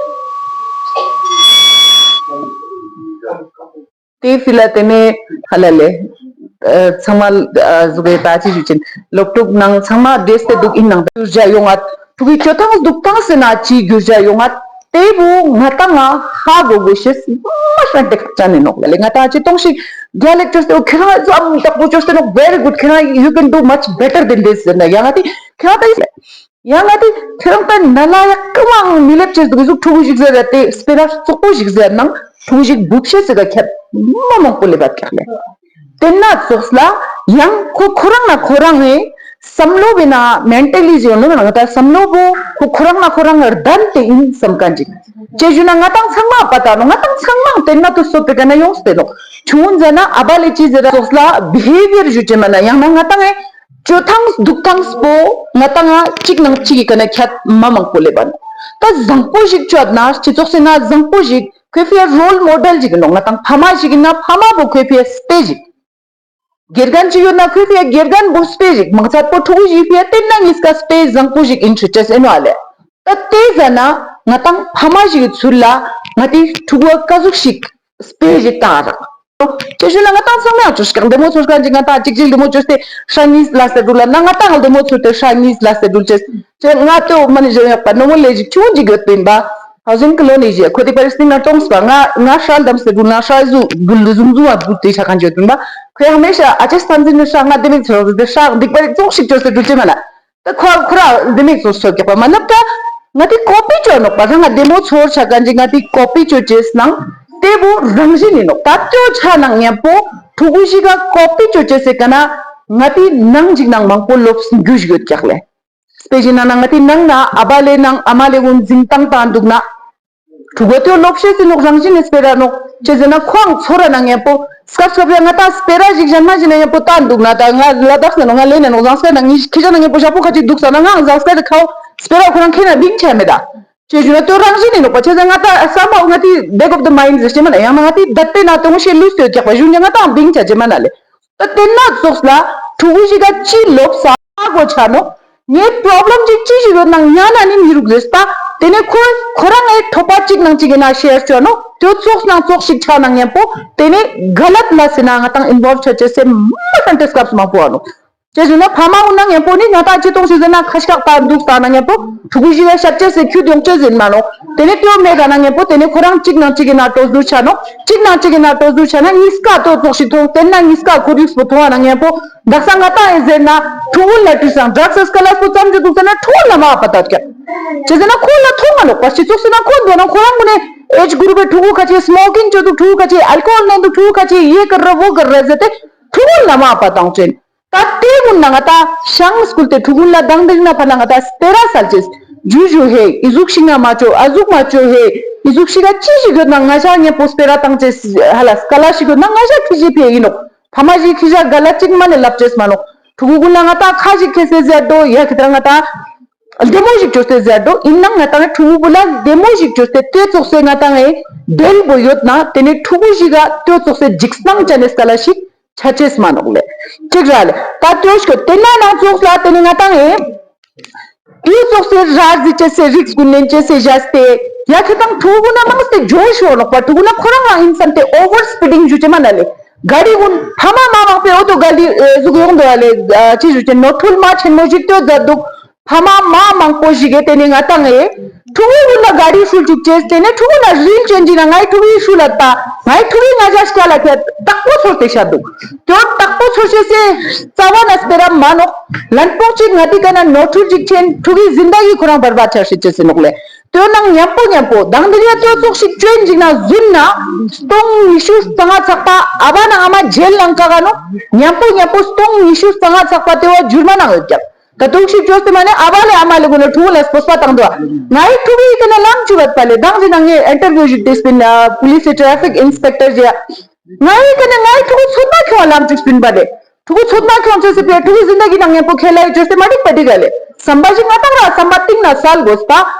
དེའི་ཕི་ལ་དེ་ནས་ཧ་ལ་ལེ། ཨ་ཚང་མ་ཨ་ཟུག་གི་ད་ཅི་ཞུ་ཅིན་སློབ་ཕྲུག་ནང་ཚང་མ་བསྡད་དེ་འདུག་ཡིན་ནང་འགྱུར་བ་ཡོང་ང་ཕྲུ་གུའི་སྤྱོད་སྟངས་འདུག་སྟངས་ཟེར་ན་ཅི་འགྱུར་བ་ཡོང་ང་དེ་བོ་ང་ད་ང་ཧ་གོ་དགོས་ཤེས་མ་ཤ་འདེགས་ཅན་ནི་ནོག་ལ་ལེ། ང་ད་ཅི་གཏོང་ཞིག་རྒྱ་ལེགས་བཅོས་ཏེ་ཁྱེད་རང་ཙམ་དག་པོ་བཅོས་ཏེ་ནོག very good ཁྱེད་རང་you can do much better than this ཟེར་ན་ཡང་ང་དེ་ཁྱེད་རང་ད་ཡིན་ལེ། ཡང་ང་དེ་ཁྱེད་རང་ད་ན་ལ་ཡག་གི་མང་མི་ལེབ་ཅེས་འདུག་གཟུགས་ཕྲུ་གུ་ཞིག་ཟེར་ར་དེ་སྤེ་ར་བཙོག་པོ་ཞིག་ཟེར་ནང་ཕྲུ་གུ་ཞིག་སྦུབ་ཤེས་ཟེར་ག་ཁྱད་མ་མང་པོ་ལེབ་པ་ཀྱག་ལེ། དེ་ན་ཙོགས་ལ་ཡང་ཁོ་ཁོ་རང་ན་ཁོ་རང་ངས་བསམ་བློ་བས་ན་མེན་ཊལ་ལི་ཟེར་ནོ་ང་ད་བསམ་བློ་བོ་ཁོ་ཁོ་རང་ན་ཁོ་རང་ལྡན་དེ་ཡིན་བསམ་ག་འཇིག་ཅེས་ཞུ་ན་ང་དང་ཚང་མ་པ་ད་ནོ་ང་དང་ཚང་མ་དེ་ན་དུ་སོ་དེ་ག་ན་ཡོངས་ཏེ་ནོ་ཆུང་ཟེར་ན་ཨ་བ་ལེ་ཅི་ཟེར་ར་ཙོགས་ལ་བི་ཧེ་བི་ཡར་ཞུ་ཅེས་མ་ན་ཡང་ན་ང་དང་ངས། སྤྱོད་སྟངས་འདུག་སྟངས་པོ་ང་ད་ང་གཅིག་ནང་གཅིག་གི་ཀ་ན་ཁྱད་མ་མང་པོ་ལེབ་པ་ནོ། ད་བཟང་པོ་ཞིག་སྤྱོད་ན་སྤྱི་ཚོགས་སི་ན་བཟང་པོ་ཞིག་ཁོས་ཕི་ཡ་རོལ་མོ་ཌེལ་ཞིག་ནོ། ང་དང་ཕ་མ་ཞིག་ཡིན་ན་ཕ་མ་བོ་ཁོས་ཕི་ཡ་སྤེ་ཞིག་དགེ་རྒན་ཅིག་ཡོད་ན་ཁོས་ཕི་ཡ་དགེ་རྒན་བོ་སྤེ་ཞིག་མང་ཚད་པོ་ཕྲུ་གུ་ཞིག་ཕི་ཡ་དེ་ན་ངིས་ཀ་སྤེ་བཟང་པོ་ཞིག་ཨིན་ཆུ་ཅེས་ཨེ་ནོ་ཨ་ལེ། ད་དེ་ཟ་ན་ང་དང་ཕ་མ་ཞིག་གི་ཚུལ་ལ་ང་དེ་ཕྲུ་གུ་ཀ་ཟུག་ཞིག་སྤེ་ཞིག་བཏང་རག་ཅེས་ཞུ་ན་ང་ཏང་ཚང་མ་ཅོ་ཤིག་ལྡེ་མོ་ཚོར་ཁན་ཅིག་ང་ཏང་ཅིག་ཅིག་ལྡེ་མོ་ཅོས་ཏེ་ཧྲ་ཉིས་ལ་སེ་འགྲུལ་ལ་ན་ང་ཏང་ལྡེ་མོ་ཚོར་ཏེ་ཧྲ་ཉིས་ལ་སེ་འགྲུལ་ཅེས་ཅེ་ང་ཏོ་མ་ནི་ཞེ་ཡག་པ་ནོ་མོ་ལེ་ཞིག་ཆུང་ཅིག་ཡོད་པིན་པ། ཧའུ་སིང་ཀོ་ལོ་ནི་ཞེ་ཁོ་ཏི་པར་སྟིང་ན་ཏོང་སྤ་ང་ང་ཧྲ་ལྡམ་སེ་འགྲུལ་ན་ཧྲ་ཟུ་འགྲུལ་ལུ་ཟུང་ཟུང་བ་འགྲུལ་ཏེ་ཧྲ་ཁན་ཅིག་ཡོད་པིན་པ། ཁོས་ཧ་མེ་ཤ་ཨ་ཅེ་སྟན་ཟིན་ནི་ཧྲ་ང་ལྡེ་མིག་ཚོར་ཏེ་ཧྲ་སྡིག་པ་རིག་ཙོག་ཤིག་ཅོས་ཏེ་འགྲུལ་ཅེ་མ་ན། ད་ཁོ་ཁོ་ར་ལྡེ་མིག་ཚོ་སོ་རྒྱག་པ་མ་ནབ་ད། ང་དེ་ཀོ་པི་ཅོ་ནོག་པ་ད་ང་ལྡེ་མོ་ཚོར་ཆ་གན་ཅིག་ང་དེ་ཀོ་པི་ཅོ་ཅེས་ནང་དེ་བོ་རང་བཞིན་ཡིན་ནོག་ད་ཅོ་ཆ་ནང་མཉམ་པོ་ཕྲུ་གུ་ཞིག་ག་ཀོ་པི་ཅོ་ཅེས་སེ་ག་ན་ང་དེ་ནང་ཅིག་ནང་མང་པོ་ལོབས་རྒྱུ་ཞིག་ཡོད་ཀྱག་ལེ། དཔེ་བཞིན་ན་ན་ང་དེ་ནང་ན་ཨ་བ་ལེ་ནང་ཨ་མ་ལེ་གུན་འཛིན་སྟངས་དང་འདུག་ན། ཕྲུ་གུ་དེ་སློབ་ཤེས་ཟིན་ནོག་རང་བཞིན་ནས་སྤེ་ར་ནོག་ཅེས་ཟེར་ན་ཁོའང་ཚོར་ར་ན་ངན་པོ་སྐབས་སྐབས་ཡ་ང་ད་སྤེ་ར་ཞིག་གཞན་མ་ཞིག་ན་ངན་པོ་ལྟ་འདུག་ན། ད་ང་ལ་དྭགས་ན་ནོག་ང་ལེ་ན་ནོག་ཟངས་དཀར་ན་ངི་ཁྱེད་ཅག་ན་ངན་པོ་ཞག་པོ་ཁ་ཅིག་འདུག་ས་ན་ངའང་ཟངས་དཀར་དེ་ཁའོ་སྤེ་ར་ཁོ་རང་ཁྱེད་ན་བིང་ཆ་མེད་ད། ཅེས་ཞུ་ན་དོ་རང་བཞིན་ནི་ནོག་པ་ཆེ་ཟེར་ང་ད་བསམ་པ་ང་དེ་back of the mind ཟེར་ཅེ་མ་ན་ཡང་ན་ང་དེ་བདག་པེ་ན་དོང་ཤེས་ལུས་སྟོད་རྒྱག་པ་ཞུ་ཉ་ང་དང་བིང་ཆ་ཅེ་མ་ན་ལེ། ད་དེ་ན་ཙོགས་ལ་ཕྲུ་གུ་ཞིག་ག་ཅི་ལོབས་ས་གོ་ཆ་ནོག་ངའི་problem ཅིག་ཅི་ཞིག་ཡོད་ན་ཉ་ན་ནི་མི་རུག་རེད་ད། དེ་ནས་ཁོ་ཁོ་རང་ངའི་ཐོབ་པ་གཅིག་ནང་གཅིག་ཡིན་ན་ཤེར་ཆོག་ནོག་དེ་ཙོགས་ནང་ཙོགས་ཤིག་ཆ་ན་ངན་པོ་དེ་ནས་ག་ལད་ལ་ཟེར་ན་ང་དང་involve ཆ་ཆེ་སེ་མ་ཧན་ཏེ་སྐབས་མང་པོ་ཨ་ནོག་ཅེས་ཟེར་ན་ཕ་མ་འུ་ན་ངན་པོ་ནི་ང་ད་ཅི་གཏོང་ཞིག་ཟེར་ན་ཁ་ཤག་པ་འདུག་ད་ན་ངན་པོ་ཕྲུ་གུ་ཞིག་ལ་ཤབ་ཅེས་སེ་ཁྱུ་དོང་ཅེས་ཟེར་མ་ནོག་དེ་ནས་དེའོ་མེད་ད་ན་ངན་པོ་དེ་ནས་ཁོ་རང་གཅིག་ནང་གཅིག་གི་ན་ཏོ་ཟུར་ཆ་ནོག་གཅིག་ནང་གཅིག་གི་ན་ཏོ་ཟུར་ཆ་ན་གཉིས་ཀ་ཏོ་ཙོགས་ཤིག་མཐོང་དེ་ན་གཉིས་ཀ་ཁོར་ཡུག་སྤོ་མཐོང་བ་ན་ངན་པོ་འདག་ས་ང་ད་ཨེ་ཟེར་ན་ཕྲུ་གུ་ལ་དུས་སང་ཌག་སི་ཀ་ལ་སྤོ་ཙམ་ཅིག་འདུག་ཟེར་ན་ཕྲུ་གུ་ལ་མ་བ་ད་ཀྱ་ཅེས་ཟེར་ན་ཁོ་ལ་མཐོང་མ་ནོག་པ་ཅི་ཙོགས་ཟེར་ན་ཁོ་འདོད་ན་ཁོ་རང་ངོ་ནས་age group ཕྲུ་གུ་ཁ་ཅིག་smoking ཅོ་འདུག་ཕྲུ་གུ་ཁ་ཅིག་alcohol ནན་འདུག་ཕྲུ་གུ་ཁ་ཅིག་ཡེ་ཀར་ར་བོ་ཀར་ར་ཟེར་ཏེ་ཕྲུ་གུ་ལ་མ་བ་དང་ཅན། ད་དེ་ཀུན་ན་ང་ད་ཤང་སྐུལ་ཏེ་ཕྲུ་གུ་ལ་དང་དེ་ན་ཕ་ན་ང་ད་སྤེ་ར་སལ་ཅེས་ཇུ་ཇུ་ཧེ་ཨི་ཟུག་ཤིག་ན་མ་ཅོ་ཨ་ཟུག་མ་ཅོ་ཧེ་ཨི་ཟུག་ཤིག་ག་ཅི་ཞིག་ཡོད་ན་ང་ཤ་ངན་པོ་སྤེ་ར་བཏང་ཅེས་ཧ་ལ་སྐ་ལ་ཞིག་ཡོད་ན་ང་ཤ་ཁི་ཞིག་ཕེ་ཡིན་ནོག་ཕ་མ་ཞིག་ཁི་ཤ་ག་ལ་ཅིག་མ་ནེ་ལབ་ཅེས་མ་ནོག་ཕྲུ་གུ་ཀུན་ལ་ང་ད་ཁ་ཞིག་ཁེ་སེ་ཟེར་འགྲོ་ཡ་ཁི་ད་ང་ད་བདེ་མོ་ཞིག་བཅོས་ཏེ་ཟེར་འགྲོ་ཡིན་ན་ང་ད་ཕྲུ་གུ་ཀུན་ལ་བདེ་མོ་ཞིག་བཅོས་ཏེ་དེ་ཙོགས་སེ་ང་ད་ངའི་འབྲེལ་བོ་ཡོད་ན་དེ་ནས་ཕྲུ་གུ་ཞིག་ག་དེ་ཙོགས་སེ་འཇིགས་སྣང་ཅན་ནས་སྐ་ལ་ཞིག་ཆ་ཅེས་མ་ནོག་ལེ། ཅིག་ར་ལེ། ད་ལྟོས་ཤོ་དེ་ན་ནང་ཙོགས་ལ་དེ་ནི་ང་ཏང་ཨེ། དུས་ཙོགས་སེ་ར་ཟི་ཅེས་སེ་རིགས་ཀུན་ལེན་ཅེས་སེ་བཞག་སྟེ། ཡ་ཁེ་དང་ཕྲུ་གུ་ན་མང་སྟེ་ཇོ་ཤོ་ནོག་པ་ཕྲུ་གུ་ན་ཁོ་རང་རང་ཡིན་བསམ་སྟེ་over speeding ཞུ་ཅེ་མ་ན་ལེ། ག་རི་ཀུན་ཕ་མ་མ་མང་པའི་འོ་དོ་ག་ལི་ཨེ་ཟུག་ཡོང་དོ་ཨ་ལེ། ཅི་ཞུ་ཅེ་ནོར་འཁྲུལ་མ་ཆེན་མོ་ཞིག་ལྟོས་མཛད་འདུག་ཕ་མ་མ་མང་པོ་ཞིག་གིས་དེ་ནས་ང་ཏང་ཨེ། ཕྲུ་གུ་ལ་ག་རི་ཧྲུལ་ཅུག་ཅེས་དེ་ནས་ཕྲུ་གུ་ལ་རིན་ཅན་གྱི་ན་ངའི་ཕྲུ་གུའི་ཧྲུལ་ལ་ལྟ། ངའི་ཕྲུ་གུའི་ང་ཞ་སྐྱ་ལ་ཁྱེད་བདག་པོ་ཚོར་ཏེ་ཤ་འདུག་དོ་བདག་པོ་ཚོར་ཤེས་སེ་རྩ་བ་ན་སྤེ་ར་མ་ནོག་ལན་པོག་ཅིག་ང་དེ་ག་ན་ནོར་འཁྲུལ་ཅིག་ཆེན་ཕྲུ་གུའི་འཛིན་བདག་གིས་ཁོ་རང་བར་བ་ཆ་ཤེས་ཅེས་སེ་ནོག་ལེ། དོ་ནང་མཉམ་པོ་མཉམ་པོ་དང་དེ་ཡ་དོ་ཙོགས་ཤིག་ཅོན་ཅིག་ན་ཟུན་ན་སྟོང་ཉི་ཤུ་རྩ་ལྔ་ཚག་པ་ཨ་བ་ན་ཨ་མ་ཇེལ་ནང་ཀ་ག་ནོག་མཉམ་པོ་མཉམ་པོ་སྟོང་ཉི་ཤུ་རྩ་ལྔ་ཚག་པ་དེ་བ་འཇུར་མ་ནང་ཡོད་ཀྱག་ད་དུང་ཞིག་བཅོས་ཏེ་མ་ནས་ཨ་བ་ལས་ཨ་མ་ལས་ཀུན་ལ་ཕྲུ་གུ་ལ་སྤོས་པ་བཏང་འདུག་ངའི་ཕྲུ་གུའི་ཀ་ནས་ལམ་བཅུ་བ་པ་ལས་དང་ཟིན་ན་ངས་ཨིན་ཊར་བིའུ་ཞིག་དེ་སྤིན་པུ་ལིས་སི་ཊེ་ཕིག་ཨིན་སི་པེག་ཊར་ཞིག་ངའི་ཀ་ནས་ངའི་ཕྲུ་གུ་ཚོད་མ་ཁྱོང་ལམ་བཅུ་སྤིན་པ་ལས་ཕྲུ་གུ་ཚོད་མ་ཁྱོང་ཚོད་སི་པའི་ཕྲུ་གུ་ཟིན་ན་གི་ནང་ངས་པོ་ཁེ་ལ་ཡི་བཅོས་ཏེ་མ་འགྲིག་པ་འགྲིག་ག་ལས་བསམ་པ་ཞིག་ང་ཏང་ར་བསམ་པ་གཏིང་ན་སལ་དགོས་པ།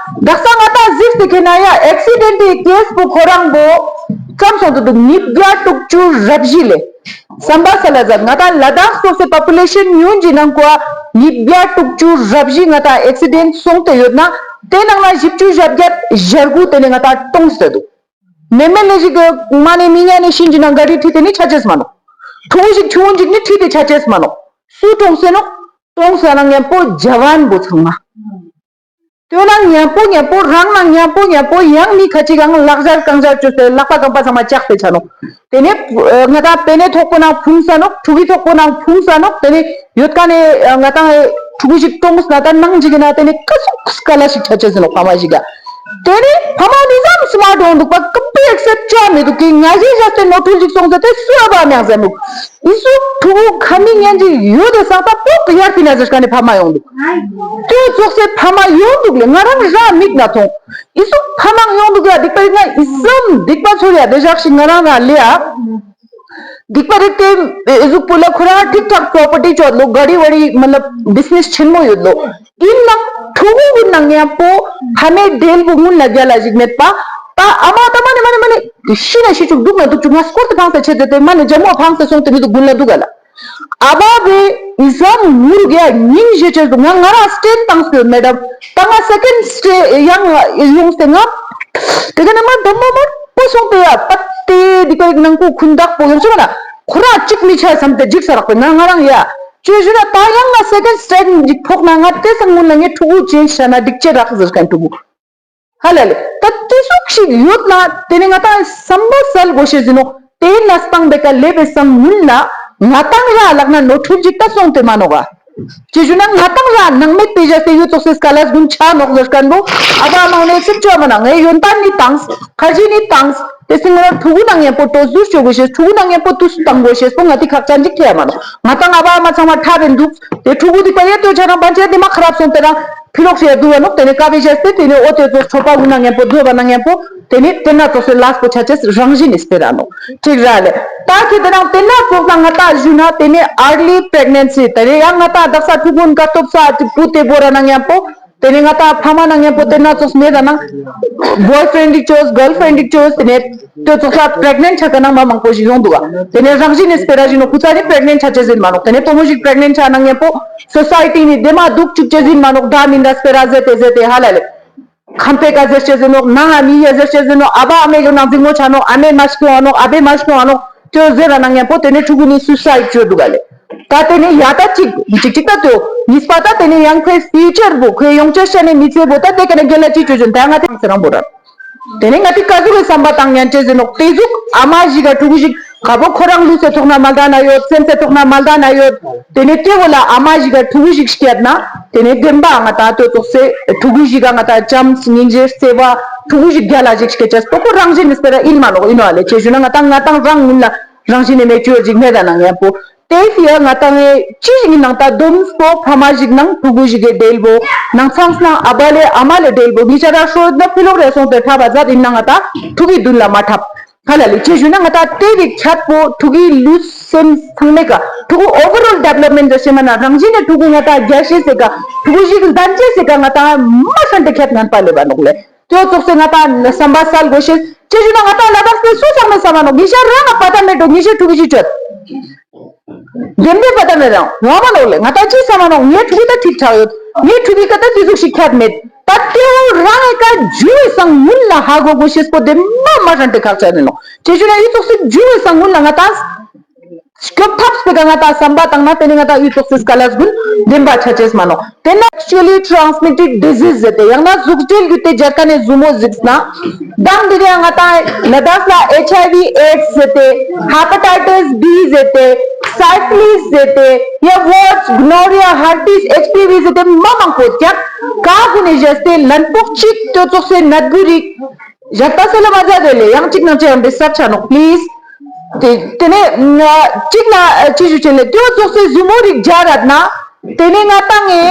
དག་ས་ང་ཏང་གཟིགས་ཏེ་ཁེ་ན་ཡ་ཨེག་སི་ཌེན་ཊི་ཀེ་སི་པོ་ཁོ་རང་པོ་ཙམ་སོང་དུ་འདུག་ཉིས་བརྒྱ་དྲུག་ཅུ་རེ་བཞི་ལས། བསམ་པ་སལ་ལ་ཟ་ང་ཏང་ལ་དྭགས་སོགས་སའི་པོ་པུ་ལེ་ཤན་ཉུང་གི་ནང་གོ་ཉིས་བརྒྱ་དྲུག་ཅུ་རེ་བཞི་ང་ཏང་ཨེག་སི་ཌེན་ཊི་སོང་སྟེ་ཡོད་ན་དེ་ནང་ལ་བཞི་བཅུ་ཞེ་བརྒྱད་ཞེ་དགུ་དེ་ནས་ང་ཏང་གྲོངས་ཏེ་འདུག་མེ་མེ་ལེ་ཞིག་གི་མ་ནས་མི་ཉ་ནས་ཤིན་ཅི་ནང་ག་རི་ཁྲིད་དེ་ནི་ཆ་ཅེས་མ་ནོག་ཕྲུ་གུ་ཞིག་ཆུང་ངུ་ཞིག་ནི་ཁྲིད་དེ་ཆ་ཅེས་མ་ནོག་སུ་གྲོངས་སེ་ནོག་གྲོངས་ས་ན་མཉམ་པོ་ཇ་ཝན་པོ་ཚང་མ། དོན་ན་མཉམ་པོ་མཉམ་པོ་རང་ན་མཉམ་པོ་མཉམ་པོ་ཡང་མི་ཁ་ཅིག་གང་ལག་ཞར་རྐང་ཞར་བཅོས་ཏེ་ལག་པ་རྐང་པ་ཚང་མ་བཅག་སྟེ་ཆ་ནོག་དེ་ནས་ང་ཏང་པེ་ནེ་ཐོག་པོ་ནང་ཕུང་ས་ནོག་ཕྲུ་གུའི་ཐོག་པོ་ནང་ཕུང་ས་ནོག་དེ་ནས་ཡོད་ཀ་ནས་ང་ཏང་ཕྲུ་གུ་ཞིག་གྲོངས་ན་ད་ནང་ཅིག་ན་དེ་ནས་ཀ་སུ་ཀ་ལ་ཞིག་ཆ་ཅེས་ནོག་ཕ་མ་ཞིག་ག་དེ་ནས་ཕ་མ་ནི་ཙམ་སི་མ་ཊི་ཡོང་འདུག་པ་ཀམ་པི་ཨེག་སེབ་ཅོ་མི་འདུག་གི་ང་ཞིག་བཞག་སྟེ་ནོར་འཁྲུལ་ཞིག་སོང་ཟེར་ཏེ་སུ་ཨ་བ་མྱང་ཟེར་འདུག་ཨི་སུ་ཕྲུ་གུ་ཁ་མི་ཉན་གྱི་ཡོད་དེ་སང་ད་པོག་གི་ཡར་ཕི་ན་ཟེར་ཁ་ནས་ཕ་མ་ཡོང་འདུག་དེ་ཙོགས་སེ་ཕ་མ་ཡོང་འདུག་ལེ་ང་རང་ར་མིག་ན་མཐོང་། ཨི་སུ་ཕ་མ་ཡོང་འདུག་ཡ་སྡིག་པ་རིག་ན་ཨི་ཙམ་སྡིག་པ་ཚོར་ཡ་དེ་ཞག་ཞིག་ང་རང་ར་ལེ་ཡ། སྡིག་པ་རིག་དེ་ཨི་ཟུག་པོ་ལ་ཁོ་རང་ཐིག་ཐག་པོ་པ་ཊི་ཅོ་ལོ་ག་རི་ཝ་རི་མ་ལབ་བི་ཛི་ནེ་སི་ཆེན་མོ་ཡོད་ལོ། ཡིན་ནང་ཕྲུ་གུ་གུན་ནང་ཡང་པོ་ཕ་མའི་འབྲེལ་བུ་སྔུན་ལ་རྒྱ་ལ་ཞིག་མེད་པ། ད་ཨ་མ་ད་མ་ནི་མ་ནི་མ་ནི་ཤི་ན་ཤི་ཆུག་འདུག་ན་འདུག་ཆུག་ང་སྐོར་དུ་ཕངས་ས་ཆེ་ཚེ་དེ་མ་ནི་ཇ་མོ་ཕངས་ས་སོང་དེ་མི་འདུག་དགུན་ལ་འདུག་ག་ལ། ཨ་བ་བེ་ཨི་ཟམ་མུར་ག་ཉིན་ཞེ་ཆེ་འདུག་ང་ང་རང་སྟྲེན་བཏང་སོ་མེ་ཌམ། ད་ང་སེ་ཀེན་སྟྲེ་ཡང་ཡོང་སྟེ་ང་དེ་ག་ནི་མ་འདམ་མ་མ་པོ་སོང་སྟེ་ཡ་པ་དེ་འདི་ག་ནང་ཁུ་ཁུན་བདག་པོ་ཡོང་ཆུག་ན་ཁོ་རང་གཅིག་མི་ཆ་བསམ་སྟེ་འཇིགས་ས་རག་པས་ང་ང་རང་ཡ། ཅོ་ཞུ་ན་ད་ཡང་ང་སེ་ཀེན་སྟྲེན་ཅིག་ཕོག་ན་ང་དེ་སང་སྔོན་ལ་ངའི་ཕྲུ་གུ་ཅན་ཤ་ན་སྡིག་ཅེ་རག་ཟེར་མཁན་ཕྲུ་གུ། ཧ་ལ་ལེ། ད་དེ་ཟུག་ཞིག་ཡོད་ན་དེ་ནི་ང་ཏང་བསམ་པ་སལ་དགོས་ཤེས་ཟིན་ནོ། དེ་ན་སྟངས་དེ་ཀ་ལེ་བེ་སང་སྔོན་ལ་ང་ཏང་ར་ལག་ན་ནོར་འཁྲུལ་ཅིག་ད་སོང་དེ་མ་ནོག་ག་ཅི་ཞུ་ན་ང་ཏང་ར་ནང་མེད་པའི་རྒྱ་སེ་ཡོད་ཙོག་སེ་སྐ་ལ་སྒུན་ཆ་ནོག་ཟེར་མཁན་པོ་ཨ་བ་མང་ནས་སིབ་ཅོ་མ་ན་ངའི་ཡོན་ཏན་ནི་དང་ཁ་ཞི་ནི་དང་། དེ་སྲིད་ང་རང་ཕྲུ་གུ་ནང་ངན་པོ་ཏོ་ཟུར་ཅོ་དགོས་ཤེས། ཕྲུ་གུ་ནང་ངན་པོ་དུས་སུ་བཏང་དགོས་ཤེས་པོ་ང་དེ་ཁག་ཅན་ཅིག་ཐེ་ཡ་མ་ནོག་ང་ཏང་ཨ་བ་མ་ཚང་མ་ཁྲ་བེ་འདུག་དེ་ཕྲུ་གུ་དེ་པ་ཡེ་ཏོ་ཆ་རང་པན་ཆེ་དེ་མ་ཁ་རབ་སོང་དེ་རང་། ཕི་ལོག་ཤེས་འདུག་བ་ནོག་དེ་ནས་ཀ་བེ་ཞེས་ཏེ་དེ་ནས་འོ་དེ་ཚོ་ཚོ་པ་གུན་ན་ངན་པོ་འདུག་བ་ན་ངན་པོ་དེ་ནས་དེ་ན་ཚོགས་སེ་ལས་པོ་ཆ་ཆེས་རང་བཞིན་ནས་སྤེ་ར་ནོག་ཁྲིག་ར་ལེ། ད་ཁྱེད་དེ་ནང་དེ་ན་ཚོགས་ན་ང་ད་ཞུ་ན་དེ་ནས་early pregnancy དེ་ནས་ཡང་ང་ད་དག་ས་ཕྲུ་གུན་ཀ་སྟོབས་ས་ཏི་པུ་ཏེ་བོ་ར་ན་ངན་པོ། དེ་ནས་ང་ད་ཕ་མ་ན་ངན་པོ་དེ་ན་ཚོགས་མེད་ད་ན་boyfriend འདི་ཅོས་girlfriend འདི་ཅོས་དེ་ནས་དེ་ཚོགས་ས་pregnant ཆ་ག་ན་མ་མང་པོ་ཞིག་ཡོང་འདུག་ག་དེ་ནས་རང་བཞིན་ནས་སྤེ་ར་བཞིན་ནོ་ཁུ་ཚ་ནི་pregnant ཆ་ཆེས་ཟིན་མ་ནོག་དེ་ནས་ཕོ་མོ་ཞིག་pregnant ཆ་ན་ངན་པོ་society ནི་དེ་མ་འདུག་བཅུག་ཆེས་ཟིན་མ་ནོག་ད་མི་འདྲ་སྤེ་ར་ཟེར་ཏེ་ཟེར་ཏེ་ཧ་ལ་ལེ། ཁམས་པའི་ཀ་ཟེར་ཆེས་ཟེར་ནོག་ནང་ཨ་མི་ཡ་ཟེར་ཆེས་ཟེར་ནོག་ཨ་བ་ཨ་མའི་གི་ནང་འཛིང་མོ་ཆ་ནོག་ཨ་མའི་མ་ཤི་ཀོ་ཨ་ནོག་ཨ་བའི་མ་ཤི་ཀོ་ཨ་ནོག་ཅོ་ཟེར་ར་ན་ངན་པོ་དེ་ནས་ཕྲུ་གུ་ནི་suicide ཅོ་འདུག་ག་ལེ། ད་དེ་ནས་ཡ་ད་ཅིག་ཅིག་ཅིག་ད་དོ་གཉིས་པ་ད་དེ་ནས་ཡང་ཁོའི་future བོ་ཁོའི་ཡོང་ཆ་ཤ་ནས་མི་ཚེ་བོ་ད་དེ་ཀ་ནས་རྒན་ལ་ཅི་ཅོ་ཅོ་ད་ང་དེ་ཚེ་རང་བོ་ར། དེ་ནས་ང་དེ་ཀ་ཟུག་གི་བསམ་པ་བཏང་ཉན་ཅེས་ཟེར་ནོག་དེ་ཟུག་ཨ་མ་ཞིག་ག་ཕྲུ་གུ་ཞིག་ག་བོ་ཁོ་རང་ལུས་སེ་ཐོག་ན་མ་ལྟ་ན་ཡོད་སེམས་སེ་ཐོག་ན་མ་ལྟ་ན་ཡོད། དེ་ནས་སྐྱེ་བོ་ལ་ཨ་མ་ཞིག་ག་ཕྲུ་གུ་ཞིག་སྐྱེད་ན། དེ་ནས་བདེན་པ་ང་ད་ལྟོས་ཙོགས་སེ་ཕྲུ་གུ་ཞིག་ག་ང་ད་བྱམས་སྙིང་རྗེ་བརྩེ་བ་ཕྲུ་གུ་ཞིག་རྒྱ་ལ་ཞིག་སྐྱེ་ཅེས་པོ་ཁོ་རང་བཞིན་ནི་སྤེ་ར་ཨིན་མ་ནོག་ཨིན་ནོ་ཨ་ལེ་ཅེས་ཞུ་ན་ང་ད་ང་ད་རང་ངུན་ལ་རང་བཞིན་ནི་མེད་ཅོ་ཞིག་མེད་ད་ན་ངན་པོ། དེ་ཕི་ཡ་ང་ད་ངའི་ཅི་ཞིག་ནང་ད་སྡོམ་སྤོ་ཕ་མ་ཞིག་ནང་ཕྲུ་གུ་ཞིག་གི་འབྲེལ་བོ་ནང་ཚང་སྣང་ཨ་བ་ལེ་ཨ་མ་ལེ་འབྲེལ་བོ་མི་ཆ་ར་ཧྲོ་ན་ཕི་ལོག་རེ་སོང་དེ་ཁྲ་བ་ཛད་ཨིན་ན་ང་ད་ཕྲུ་གུའི་མདུན་ལ་མ་འཁྲབ། ཧ་ལ་ལི་ཅེས་ཞུ་ན་ང་ད་དེ་རིགས་ཁྱད་པོ་ཕྲུ་གུའི་ལུས་སེམས་ཚང་མའི་ཀ་ཕྲུ་གུ་overall development ཟེར་ཤེས་མ་ན་རང་བཞིན་ནས་ཕྲུ་གུ་ང་ད་རྒྱ་ཤེས་ཟེར་ཀ་ཕྲུ་གུ་ཞིག་ལྡན་ཅེས་ཟེར་ཀ་ང་ད་མ་ཧྲན་ཏེ་ཁྱད་ངན་པ་ལེ་བ་ནོག་ལེ། དེ་ཙོགས་སེ་ང་ད་བསམ་པ་གསལ་དགོས་ཤེས་ཅེས་ཞུ་ན་ང་ད་ལ་དྭགས་སེ་སུ་ཚང་མས་བསམ་མ་ནོག་ཉི་ཤ་རང་ང་པ་ད་མེད་འགྲོ་ཉི་ཤ་ཕྲུ་གུ་ཞིག་ཅོད། འདེམས་འདེམས་པ་ད་མེད་རང་ཡོང་མ་ནོག་ལེ་ང་ད་ཅི་བསམ་མ་ནོག་ངའི་ཕྲུ་གུ་ད་ཁྲིག་ཁྲག་ཡོད། ངའི་ཕྲུ་གུའི་ཀ་ད་དེ་ཟུག་ཞིག་ཁྱད་མེད། ད་དེའོ་རང་ངའི་ཀ་ཇུ་བའི་སང་ངུན་ལ་ཧ་གོ་དགོས་ཤེས་པོ་དེ་མ་མ་ཧྲན་ཏེ་ཁག་ཆ་རེད་ནོག་ཅེས་ཞུ་ན་ཡུ་ཙོགས་སེ་ཇུ་བའི་སང་ངུན་ལ་ང་ད་སྐྱོབ་ཐབས་སྤེ་ཀ་ང་ད་བསམ་པ་བཏང་ན་དེ་ནི་ང་ད་ཡུ་ཙོགས་སེ་སྐ་ལ་སྒུན་འདེམས་པ་ཆ་ཅེས་མ་ནོག་དེ་ན་sexually transmitted disease ཟེར་ཏེ་ཡང་ན་གཟུགས་འབྲེལ་རྒྱུ་དེ་རྒྱལ་ཁ་ནས་ཟུ་མོ་གཟིགས་ན། དང་དེ་རིང་ང་ད་ལ་དྭགས་ལ་ཨེཆ་ཨའི་ཝི་ཨེ་ཌི་སི་ཟེར་ཏེ། ཧེ་པ་ཊའི་ཊི་སི་བི་ཟེར་ཏེ། སའི་ཕི་ལི་སི་ཟེར་ཏེ། ཡ་ཝར་སི་གོ་ནོ་རི་ཡ་ཧར་པི་སི་ཨེཆ་པི་ཝི་ཟེར་ཏེ་མ་མང་པོ་ཀྱག་ཀ་ཧུ་ནས་བཞག་སྟེ་ལན་ཕོག་གཅིག་ཏོ་ཙོགས་སེ་ནད་འབུ་རིགས། ཞག་ད་སེ་ལ་མ་ཟ་དེ་ལེ་ཡང་གཅིག་ནང་ཅི་ཡང་འདི་སབ་ཆ་ནོག་པི་ལི་སི། དེ་དེ་ནས་ང་གཅིག་ལ་ཅི་ཞུ་ཆེན་ལེ་ཏོ་ཙོགས་སེ་ཟུ་མོ་རིགས་རྒྱ་རད་ན། དེ་ནས་ང་ཏང་ངེ་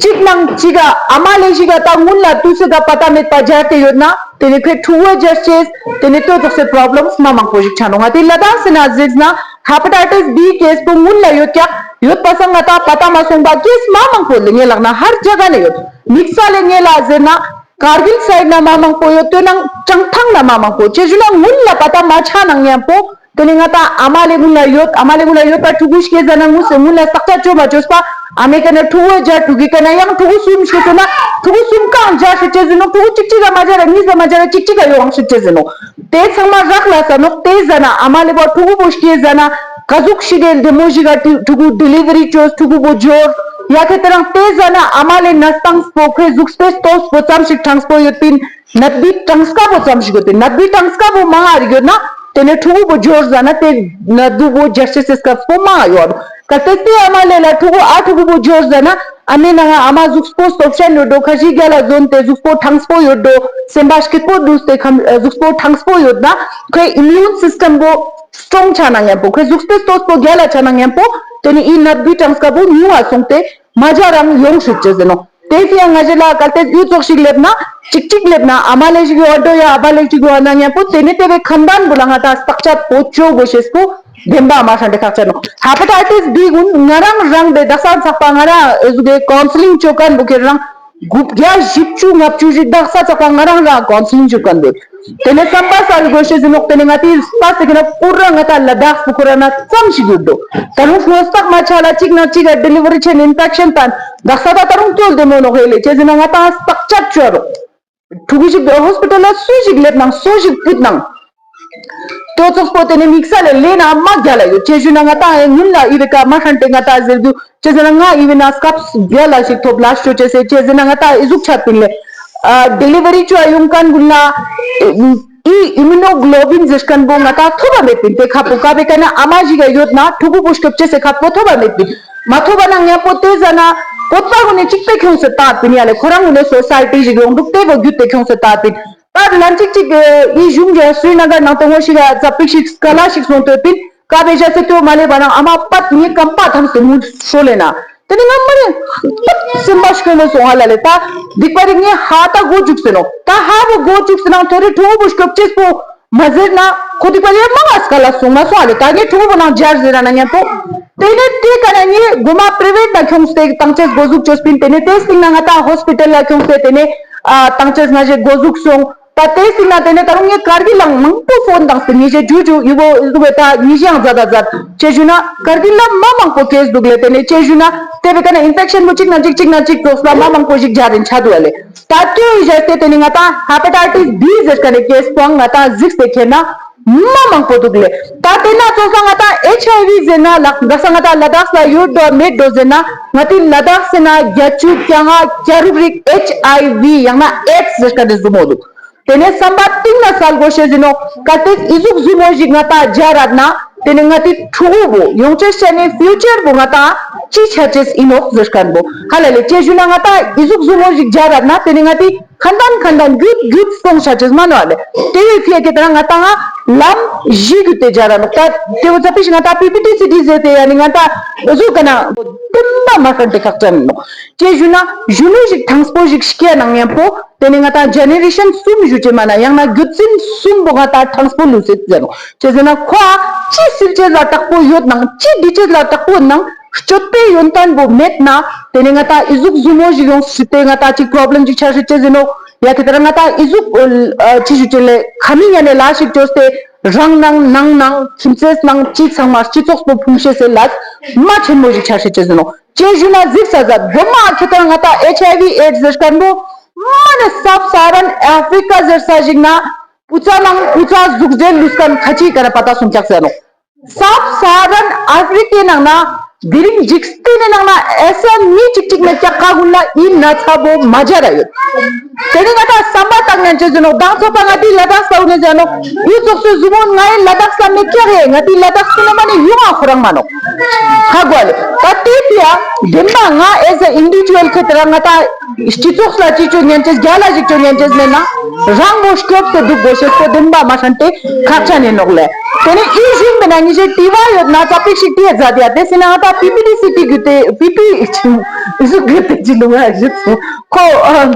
གཅིག་ནང་གཅིག་ག་ཨ་མ་ལེ་ཞིག་ག་ད་སྔུན་ལ་དུས་ཚོད་ད་པ་ཏ་མེད་པ་སྦྱར་ཏེ་ཡོད་ན་དེ་ནས་ཁོའི་ཕྲུ་གུ་སྦྱར་ཅེས་དེ་ནས་ལྟོས་ཙོགས་སེ་པྲོབ་ལེམ་སི་མ་མང་པོ་ཞིག་ཆགས་ནོ། ང་དེ་ལ་དྭགས་སི་ན་གཟིགས་ན་ཧེ་པ་ཊའི་ཊི་སི་བི་ཀེ་སི་པོ་སྔུན་ལ་ཡོད་ཀྱག་ཡོད་པ་སང་ང་ད་པ་ཏ་མ་སོང་པ་ཀེ་སི་མ་མང་པོ་ལ་ངའི་ལག་ན་ཧར་རྒྱ་ག་ནས་ཡོད། དམིགས་བསལ་ལ་ངའི་ལ་ཟེར་ན་ཀར་གིལ་སའིཌ་ན་མ་མང་པོ་ཡོད། དོ་ནང་བྱང་ཐང་ན་མ་མང་པོ་ཅེས་ཞུ་ན་སྔུན་ལ་པ་ཏ་མ་ཆགས་ནང་མཉམ་པོ། དེ་ནས་ང་ད་ཨ་མ་ལེ་ཀུན་ལ་ཡོད། ཨ་མ་ལེ་ཀུན་ལ་ཡོད་པ་ཕྲུ་གུ་སྐྱེ་ཟ་ན་ངུ་སེ་སྔུན་ལ་བརྟག་དཔྱད་བཅོས་མ་བཅོས་པ་ཨ་མའི་ཀ་ནས་ཕྲུ་གུ་སྦྱར། ཕྲུ་གུའི་ཀ་ནས་ཡང་ཕྲུ་གུ་གསུམ་ཞིག་ཟེར་ན་ཕྲུ་གུ་གསུམ་གང་སྦྱར་ཞིག་བྱེད་ཟེར་ནོ། ཕྲུ་གུ་གཅིག་གཅིག་ག་མ་སྦྱར་ར་གཉིས་ཀ་མ་སྦྱར་ར་གཅིག་གཅིག་ག་ཡོང་ཞིག་བྱེད་ཟེར་ནོ། དེ་ཚང་མ་རག་ལ་ས་ནོ། དེ་ཟ་ན་ཨ་མ་ལེ་བ་ཕྲུ་གུ་བོ་སྐྱེ་ཟ་ན་ག་ཟུག་ཞིག་གི་བདེ་མོ་ཞིག་ག་ཕྲུ་གུ་ཌི་ལི་ཝ་རི་བཅོས། ཕྲུ་གུ་བོ་འབྱོར་ཡ་ཁེ་དེ་རང་དེ་ཟ་ན་ཨ་མ་ལེ་ན་སྟངས་པོ་ཁོའི་གཟུགས་པོའི་སྟོབས་པོ་ཙམ་ཞིག་གྲངས་པོ་ཡོད་པིན། ནད་འབུའི་གྲངས་ཀ་པོ་ཙམ་ཞིག་ཡོད་དེ་ནད་འབུའི་གྲངས་ཀ་པོ་མང་ང་རིག་ཡོད་ན་དེ་ནས་ཕྲུ་གུ་པོ་འབྱོར་ཟ་ན་དེ་ནད་འབུ་པོ་རྒྱ་ཆེ་སེ་སྐབས་པོ་མང་ང་ཡོད། གལ་ཏེ་དེ་ཨ་མ་ལེ་ལ་ཕྲུ་གུ་ཨ་ཕྲུ་གུ་པོ་འབྱོར་ཟ་ན་ཨ་མའི་ནང་ང་ཨ་མ་གཟུགས་པོ་སྟོབས་ཆེན་ཡོད་འགྲོ། ཁ་ཞིག་རྒྱ་ལ་ཟོན་ཏེ་གཟུགས་པོ་གྲངས་པོ་ཡོད་འགྲོ། སེམས་པ་སྐྱིད་པོ་འདུག་སྟེ་ཁམ་གཟུགས་པོ་གྲངས་པོ་ཡོད་ན་ཁོའི་ཨི་མིའུན་སིས་ཊམ་པོ་སི་ཊོང་ཆགས་ན་མཉམ་པོ་ཁོའི་གཟུགས་པོའི་སྟོབས་པོ་རྒྱ་ལ་ཆགས་ན་མཉམ་པོ་དེ་ནས་ཨི་ནད་འབུའི་གྲངས་ཀ་པོ་ཉུང་བ་སོང་སྟེ་མ་རྒྱ་རང་ཡོང་ཤུགས་ཆེ་ཟེར་ནོ། དེ་ཕྱིར་ང་ཞིག་ལ་གལ་ཏེ་ཡུལ་ཙོགས་ཤིག་སླེབས་ན་གཅིག་གཅིག་སླེབས་ན་ཨ་མ་ལེ་ཞིག་ཡོད་འགྲོ་ཡ་ཨ་བ་ལེ་ཞིག་ཡོད་ན་མཉམ་པོ་དེ་ནི་དེ་བའི་ཁམས་དན་པོ་ལ་ང་ད་བརྟག་དཔྱད་པོ་བཅོ་དགོས་ཤེས་པོ་བདེན་པ་མ་ཧྲན་ཏེ་ཁག་ཆེ་ནོ། ཧེ་པ་ཊའི་ཊི་སི་བི་ཀུན་ང་རང་རང་དེ་དག་ས་ཚགས་པ་ང་རང་ཨེ་ཟུག་གི་ཀོན་སི་ལིང་བཅོ་མཁན་པོ་ཁྱེད་རང་དགུ་བརྒྱ་བཞི་བཅུ་ལྔ་བཅུ་ཞིག་དག་ས་ཚགས་པ་ང་རང་རང་ཀོན་སི་ལིང་བཅོ་མཁན་པོ། དེ་ནས་བསམ་པ་གསལ་དགོས་ཤེས་ཟིན་ནོག་དེ་ནས་ང་དེའི་སྤ་སེ་ཁེ་ན་པུ་ར་ང་ད་ལ་དྭགས་སུ་ཁོ་ར་ན་ཙམ་ཞིག་ཡོད་འདུག་ད་རུང་སྔོན་རྟགས་མ་ཆགས་ལ་གཅིག་ན་གཅིག་ག་ཌི་ལི་ཝ་རི་ཆེན་ཨིན་ཕེག་ཤན་དང་དག་ས་ད་ད་རུང་སྐྱོལ་བདེ་མོ་ནོག་ཧེ་ལེ་ཅེས་ཟིན་ན་ང་ད་བརྟག་དཔྱད་བཅོས་རོགས། ཕྲུ་གུ་ཞིག་ཧོ་སི་པི་ཊལ་ལ་སུ་ཞིག་སླེབས་ནང་སུ་ཞིག་བུད་ནང་། ལྟོ་ཚོགས་པོ་དེ་ནས་དམིགས་བསལ་ལས་ལས་ན་མ་རྒྱ་ལ་ཡོད་ཅེས་ཞུས་ན་ང་ད་ཨེ་ཉུན་ལ་ཨི་བེ་ཀ་མ་ཧྲན་ཏེ་ང་ད་ཟེར་རྒྱུ། ཅེས་ཟེར་ན་ང་ཨི་བེ་ན་སྐབས་རྒྱ་ལ་ཞིག་ཐོབ་ལ་ཤོ་ཅེས་ཟེར་ཅེས་ཟེར་ན་ང་ད་ཨི་ཟུག་ཆ་པིན་ལེ། ཨ་ཌི་ལི་ཝ་རི་ཅོ་ཡོང་མཁན་ཀུན་ལ་ཨི་ཨི་མུ་ནོ་གློ་བིན་ཟེར་མཁན་པོ་ང་ད་ཐོབ་པ་མེད་པིན། དེ་ཁ་པོ་ཀ་བེ་ཀ་ན་ཨ་མ་ཞིག་ག་ཡོད་ན་ཕྲུ་གུ་པོ་སྐྱོབ་ཅེས་སེ་ཁ་པོ་ཐོབ་པ་མེད་པིན། མ་ཐོབ་པ་ན་ངན་པོ་དེ་ཟ་ན་བོད་པ་ཀུན་ནས་གཅིག་པའི་ཁྱོངས་སེ་ལྟ་པིན་ཡ་ལེ། ཁོ་རང་ཀུན་ནས་སོ་སའི་ཊི་ཞིག་ཡོང་འདུག་དེ་བོ་རྒྱུད་དེ་ཁྱོངས་སེ་ལྟ་པིན། ད་ལན་གཅིག་གཅིག་ཨི་གཞུང་གི་སྲི་ན་གར་ནང་དུ་ངོ་ཞིག་ག་ཙ་པིག་ཞིག་ཀ་ལ་ཞིག་སོང་དོད་པིན། ཀ་བེ་ཞ་སེ་ཏོ་མ་ལེ་བ་ན་ཨ་མ་པད་ངའི་རྐང་པ་ཐམས་སུ་མུར་ཧྲོ་ལེ་ན། དེ་ནི་ང་མ་རེད། སེམས་པ་སྐྱོ་མོ་སོང་ཧ་ལ་ལས། ད་སྡིག་པ་རིག་ངས་ཧ་ད་མགོ་བཅུག་ཟེར་ནོ། ད་ཧ་བོ་མགོ་བཅུག་ཟེར་ནང་ཐོ་རེ་ཁྲོ་བོ་སྐྱོབ་ཅེས་པོ་མ་ཟེར་ན། ཁོ་སྡིག་པ་ལས་མང་ང་སྐ་ལ་སོང་མ་སོང་ཧ་ལས། ད་ངས་ཁྲོ་བོ་ནང་སྦྱར་ཟེར་ར་ན་ཉན་པོ། དེ་ནས་དེ་ག་ན་ངས་སྒོ་མ་པྲི་ཝེཊ་ལ་ཁྱོངས་ཏེ་བཏང་ཅེས་འགོ་འཛུགས་བཅོས་པིན། དེ་ནས་དེ་སྟིང་ན་ང་ད་ཧོ་སི་པི་ཊལ་ལ་ཁྱོངས་ཏེ་དེ་ནས་ཨ་བཏང་ཅེས་ང་ཞེས་འགོ་འཛུགས་སོང་། ད་དེ་སྲིད་ན་དེ་ནས་ད་རུང་ངས་ཀར་གིལ་ལ་མང་པོ་ཕོན་བཏང་སྟེ་ཉི་ཤེ་ཇུ་ཇུ་ཡུ་བོ་ཡུ་བོ་ད་ཉི་ཤེ་ཡང་ཛ་ད་ཛ་ཅེ་ཞུ་ན་ཀར་གིལ་ལ་མ་མང་པོ་ཀེས་འདུག་ལེ། དེ་ནས་ཅེ་ཞུ་ན་དེ་བས་ཀ་ན་ཨིན་ཕེག་ཤན་པོ་གཅིག་ན་གཅིག་གཅིག་ན་གཅིག་ཙོགས་ལ་མ་མང་པོ་ཞིག་སྦྱར་རིན་ཆ་འདུག་ལེ། ད་དེ་ཡི་ཞལ་ཏེ་དེ་ནས་ང་ད་ཧེ་པ་ཊའི་ཊིས་བི་ཟེར་ཀ་ནས་ཀེས་པོ་ང་ད་གཟིགས་ཏེ་ཁྱེར་ན་མ་མང་པོ་འདུག་ལེ། ད་དེ་ན་ཙོགས་ལ་ང་ད་ཨེཆ་ཨའི་ཝི་ཟེར་ན་ལག་འགའ་ས་ང་ད་ལ་དྭགས་ལ་ཡོད་འགྲོ་མེད་འགྲོ་ཟེར་ན་ང་དེ་ལ་དྭགས་ཟེར་ན་བརྒྱད་ཅུ་གྱ་ལྔ་གྱ་དྲུག་རིགས་ཨེཆ་ཨའི་ཝི་ཡང་ན་ཨེཌ་ཟེར་ཀ་ནས་བཟུང་མོ་འདུག་དེ་ནས་བསམ་པ་གཏིང་ན་གསལ་དགོས་ཤེས་ཟིན་ནོ། གལ་ཏེ་ཨི་ཟུག་ཟུ་མོ་ཞིག་ང་ད་སྦྱར་ར་ན་དེ་ནས་ང་དེ་ཕྲུ་གུ་བོ་ཡོང་ཅེས་བྱས་ནས་ཕིའུ་ཅར་བོ་ང་ད་ཅི་ཆ་ཅེས་ཨིན་ནོག་ཟེར་མཁན་བོ་ཧ་ལ་ལས། ཅེ་ཞུ་ན་ང་ད་ཨི་ཟུག་ཟུ་མོ་ཞིག་སྦྱར་ར་ན་དེ་ནས་ང་དེ་ཁ་འདན་ཁ་འདན་རྒྱུད་རྒྱུད་སོང་ཆ་ཅེས་མ་ནོ་ཨ་ལེ། དེ་བས་ཕི་ཨ་ཀེ་ད་ང་ད་ང་ལམ་བཞི་རྒྱུད་དེ་སྦྱར་ར་ནོ། ད་དེ་བོ་ཚ་པི་ཞིག་ང་ད་པི་པི་ཊི་སི་ཊི་ཟེར་ཏེ་ཡ་ནི་ང་ད་ཨི་ཟུག་ག་ན་དེ་མ་མ་ཧྲན་དེ་ཁག་ཅན་ནོ། ཅེ་ཞུ་ན་གཞོན་ནུ་ཞིག་ཐང་སྤོ་ཞིག་སྐྱེ་ནང་ཉན་པོ། དེ་ནས་ང་ད་ཇེ་ནེ་རེ་ཤན་གསུམ་ཞུ་ཅེས་མ་ན་ཡང་ན་རྒྱུད་འཛིན་གསུམ་པོ་ང་ད་ཐང་སྤོ་ལུས་སྲིད་ཟེར་ནོ། ཅི་ཟེར་ན་ཁོ་ཨ་ཅི་སྲིད་ཅེས་ལ་དྲག་པོ་ཡོད་ནང་ཅི་འདི་ཅེས་ལ་དྲག་པོ་ནང་སྤྱོད་པའི་ཡོན་ཏན་པོ་མེད་ན་དེ་ནས་ང་ད་ཨི་ཟུག་ཟུ་མོ་ཞིག་ཡོང་སྲིད་དེ་ང་ད་ཅིག་པྲོབ་ལེམ་ཅིག་ཆགས་སྲིད་ཅེས་ཟེར་ནོ། ཡ་དེ་ལྟར་ང་ད་ཨི་ཟུག་ཨ་ཅི་ཞུ་ཅེས་ལས་ཁ་མི་ཉན་ནས་ལ་ཞིག་བཅོས་ཏེ་རང་ནང་ནང་ནང་ཁྱིམ་མཚེས་ནང་ཅི་ཚང་མ་སྤྱི་ཚོགས་པོ་ཕུང་ཤེས་སེ་ལ་མ་ཆེན་མོ་ཞིག་ཆགས་སྲིད་ཅེས་ཟེར་ནོ། ཅེས་ཞུ་ན་གཟིགས་ས་ཟ་དགོ་མ་ཁྱེད་ལྟར་ང་ད་ཨེཆ་ཨའི་ཝི་ཨེཌ་ཟེར་མཁན་པོ་མ་ནི་སབ་ས་ཧ་རན་ཨ་ཧྥི་རི་ཀ་ཟེར་ས་ཞིག་ན་བུ་ཚ་ནང་བུ་ཚ་གཟུགས་འབྲེལ་ལུས་མཁན་ཁ་ཅིག་ག་ར་པ་ཏ་སུམ་ཀྱག་ཟེར་ནོ། སབ་ས་ཧ་རན་ཨ་ཧྥི་རི་ཀའི་ནང་ན་དེ་རིང་འཇིག་རྟེན་ནི་ནང་ན་ཨེ་ས་མི་གཅིག་གཅིག་ནི་ཀྱག་ཁ་ཀུན་ལ་ཨིན་ན་ཚ་བོ་མ་སྦྱར་ར་ཡོད། དེ་ནི་ང་ད་བསམ་པ་བཏང་ཉན་ཅེས་ཟེར་ནོ། མདང་ཚོ་པ་ང་དེ་ལ་དྭགས་ས་འུ་ནས་ཟེར་ནོ། ཡུལ་ཚོགས་སུ་གཟུ་མོ་ང་ཡི་ལ་དྭགས་ས་མི་ཀྱག་རེད། ང་དེ་ལ་དྭགས་སུ་ན་མ་ནི་ཡུང་ཨ་ཁོ་རང་མ་ནོ། ཧ་གོ་ལེ། ད་དེ་དེ་ཡ་དེ་མ་ང་ཨེ་ས་ཨིན་ཌི་ཝི་ཇུ་ཨལ་ཁེ་ཏེ་ར་ང་ད་སྤྱི་ཚོགས་ལ་ཅི་ཅོ་ཉན་ཅེས་རྒྱ་ལ་ཞིག་ཅོ་ཉན་ཅེས་མེད་ན་རང་མོ་སྐྱོབ་སྟེ་འདུག་དགོས་ཤེས་ཁོ་དེ་མ་མ་ཧྲན་ཏེ་ཁག་ཆ་ནས་ནོག་ལེ། དེ་ནི་ཨི་ཞིག་མེད་ན་ཉི་ཤེ་ཏི་བ་ཡོད་ན་ཙ་པིག་ཞིག་དེ་ཡ་ཛ་དེ་ཡ་དེ་སི་ན་ང་ད་པི་པི་ཏི་སི་ཏི་གུ་དེ་པི་པི་ཨི་ཞིག་ཨི་ཞིག་གུ་དེ་ཅི་ལུང་ཨ་ཞིག་སོང་ཁོ། ཨ།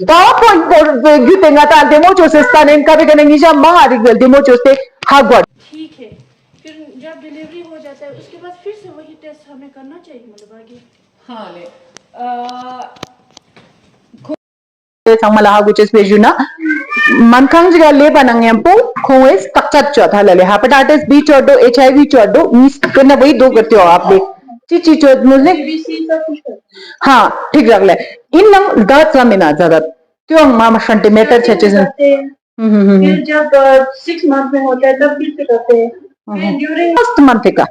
པ་ཝར་པོའིན་ཊི་པོ་བརྒྱུད་དེ་ང་ད་ལྡེ་མོ་བཅོས་སེ་ས་ནས་ཀ་བི་ཀ་ནས་ཉིན་ཞག་མང་ང་རིག་པའི་ལྡེ་མོ་བཅོས་ཏེ་ཧ་གོ། ठीक है। फिर जब डिलीवरी हो जाता है, उसके बाद फिर से वही टेस्ट हमें करना चाहिए, मतलब आगे? हाँ, ले। अ, དེ་ཚང་མ་ལ་ཧ་གོ་ཅེས་པའི་ཞུ་ན། སྨན་ཁང་ཅིག་ལ་སླེབས་པ་ན་མཉམ་པོ་ཁོང་བས་བརྟག་དཔྱད་བྱོས་ཐ་ལ་ལས་ཧེ་པ་ཊའི་ཊིས་བི་བཅོས་འགྲོ་ཨེཆ་ཨའི་ཝི་བཅོས་འགྲོ་གཉིས་ཀུན་ན་བོའི་དོ་གར་ཏེ་ཨོ་ཨབ་ལེ། ཅི་ཅི་བཅོས་མོ་ཟེ། हाँ, ठीक रख ले। इन नंग दा चा में ना ज्यादा। क्यों मामा शंटे में तर छचे से। हम्म, हम्म, हम्म। फिर जब सिक्स मंथ में होता है तब फिर से करते हैं। फिर ड्यूरिंग फर्स्ट मंथ का।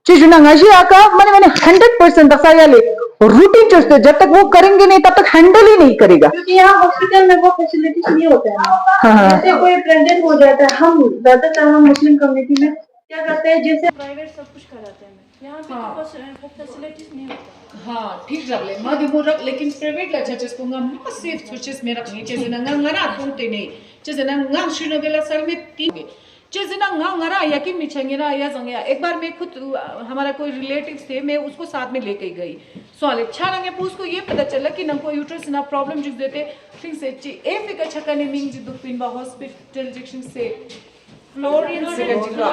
चीज ना ngaji aka mane mane hundred percent दसा ya le। रूटीन चुस्त है, जब तक वो करेंगे नहीं तब तक हैंडल ही नहीं करेगा। क्योंकि यहाँ हॉस्पिटल में वो फैसिलिटीज नहीं होता है। हाँ, हाँ। जैसे कोई प्रेग्नेंट हो जाता है, हम ज्यादातर हम मुस्लिम कम्युनिटी में क्या करते हैं, जैसे प्राइवेट सब कुछ कराते हैं। यहाँ पे तो हाँ। फैस-, फैसिलिटीज नहीं होता। हाँ, ठीक रख ले। माँ दे मोर रख, लेकिन प्राइवेट ला छचेस को nga ma safe छचेस में रख नहीं, जैसे ना nga nga ra kong te नहीं, जैसे ना nga शुरू के ला साल में तीन, जैसे ना nga nga ra यकीन नहीं छंगे ना या जंगे या। एक बार मैं खुद, अ, हमारा कोई रिलेटिव थे, मैं उसको साथ में लेके गई। सो आले छा लंगे, उसको ये पता चला कि नंको यूट्रस ना प्रॉब्लम जुग देते, थिंग से ची, ए फिका छका ने मिंग जी दुख पिन बा हॉस्पिटल जंक्शन से। फ्लोरेंस से गंजी का।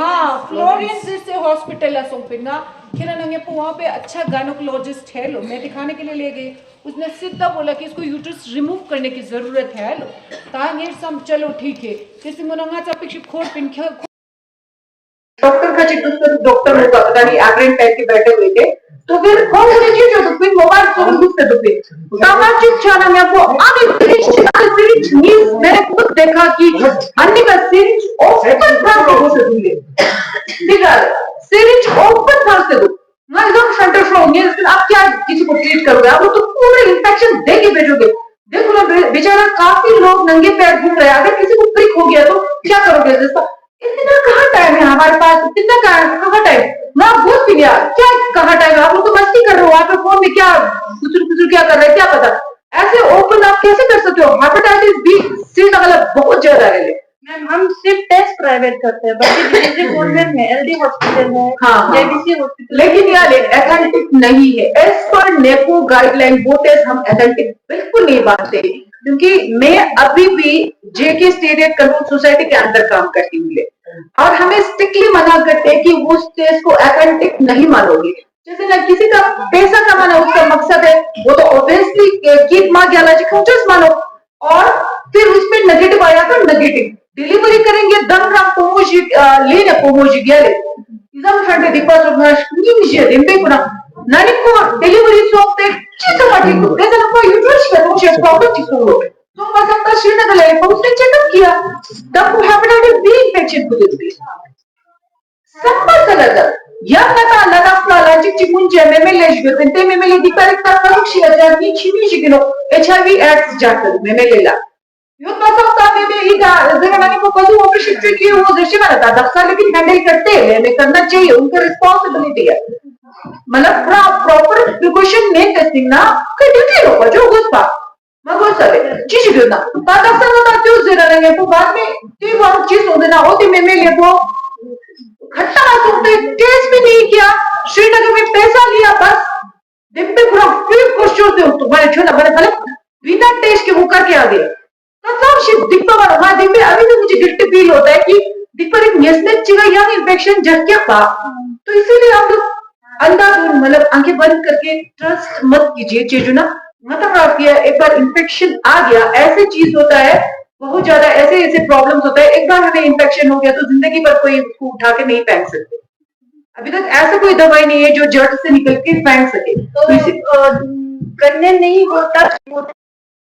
हाँ, फ्लोरेंस से हॉस्पिटल ला सोंग पिन ना। खेरा नंगे पो वहाँ पे अच्छा गायनोकोलॉजिस्ट है लो, मैं दिखाने के लिए ले गई। उसने सीधा बोला कि इसको यूट्रस रिमूव करने की जरूरत है लो। तांगे सम, चलो ठीक है। जैसे मोना nga चा पिक शिप खोर पिन ख्या डॉक्टर का चित्त उसको डॉक्टर लोग पता नहीं एग्रेंट टाइप के बैठे हुए थे। तो फिर कौन बोले कि जो दुख पिन मोबाइल को दुख से दुख पिन। तामा चुप छाना मैं को आगे सिरिंज, आगे सिरिंज मींस मैंने खुद देखा कि अन्य का सिरिंज ओपन था तो वो से दुख ले। ठीक है, सिरिंज ओपन था से दुख। मैं एकदम सेंटर फ्रो होंगे, लेकिन आप क्या किसी को ट्रीट करोगे? आप लोग तो पूरे इंफेक्शन दे के भेजोगे। देखो ना बे-, बेचारा काफी लोग नंगे पैर घूम रहे हैं। अगर किसी को प्रिक हो गया तो क्या करोगे? जैसा इतना कहाँ टाइम है हमारे पास? कितना का-, कहाँ टाइम? मैं बहुत पी लिया। क्या कहाँ टाइम है? आप लोग तो मस्ती कर रहे हो। आप लोग फोन में क्या गुजुर गुजुर क्या कर रहे हैं, क्या पता। ऐसे ओपन आप कैसे कर सकते हो? हेपेटाइटिस बी सी का मतलब बहुत ज्यादा है। हम सिर्फ टेस्ट प्राइवेट करते हैं, बाकी डिलीवरी गवर्नमेंट में एलडी हॉस्पिटल है, हाँ, हाँ। JBC hospital. लेकिन यार, अथेंटिक नहीं है। एज पर नेपो गाइडलाइन वो टेस्ट हम अथेंटिक बिल्कुल नहीं मानते, क्योंकि मैं अभी भी जेके स्टेट एड कंट्रोल सोसाइटी के अंदर काम करती हूँ, और हमें स्ट्रिक्टली मना करते हैं कि उस टेस्ट को अथेंटिक नहीं मानोगे। जैसे ना, किसी का पैसा कमाना उसका मकसद है, वो तो ऑब्वियसली कीप मांग या लॉजिक हम जस्ट मानो, और फिर उसमें नेगेटिव आया तो नेगेटिव। डिलीवरी करेंगे, दम राम पोमोजी लेने पोमोजी गया ले इजम खंडे दीपा सुभाष निंजे दिंबे कुना नानी को डिलीवरी सो ते चीज माटी को पैसा को यूट्यूब से तो मुझे प्रॉब्लम थी को तो बस हम श्रीनगर ले पहुंचने चेकअप किया, तब वो हेपेटाइटिस बी इंफेक्शन को दे दी। संपर्क लगा या पता लगा फ्ला लॉजिक चिमुंजे मेमेले जो ते मेमेले दी पर का करुक्षी अजा की छिमी जिगिनो एचआईवी एड्स जाकर मेमेले ला यो तो सब का मेमे इदा जरा मैंने को कदू ऑपरेशन से किए वो जैसे मैंने था दस साल लेकिन हैंडल करते हैं, हमें करना चाहिए, उनको रिस्पॉन्सिबिलिटी है। मतलब पूरा प्रॉपर प्रिकॉशन नहीं टेस्टिंग ना, कोई ड्यूटी लो जो गुस्सा मगर सर चीज गिरना ताकत सर ना क्यों जरा नहीं है, तो बाद में ती वो चीज होते ना होती मेमेले को खट्टा ना सुनते, टेस्ट भी नहीं किया, श्रीनगर में पैसा लिया बस। दिन पे पूरा फ्री क्वेश्चन थे तुम्हारे छोटा बड़े मतलब बिना टेस्ट के वो करके आ गए। तो सब शिव दिक्कत वाला वहां दिन में अभी भी मुझे गिल्टी फील होता है कि दिक्कत एक नेसनेट चिका यंग इन्फेक्शन जब क्या था। तो इसीलिए हम लोग अंधाधुन मतलब आंखें बंद करके ट्रस्ट मत कीजिए चीजों ना। मतलब आप ये एक बार इन्फेक्शन आ गया, ऐसे चीज होता है, बहुत ज्यादा ऐसे ऐसे प्रॉब्लम्स होता है। एक बार हमें इन्फेक्शन हो गया तो जिंदगी भर कोई उसको उठा के नहीं फेंक सकते। अभी तक ऐसा कोई दवाई नहीं है जो जड़ से निकल के फेंक सके। तो प्रेग्नेंट नहीं होता,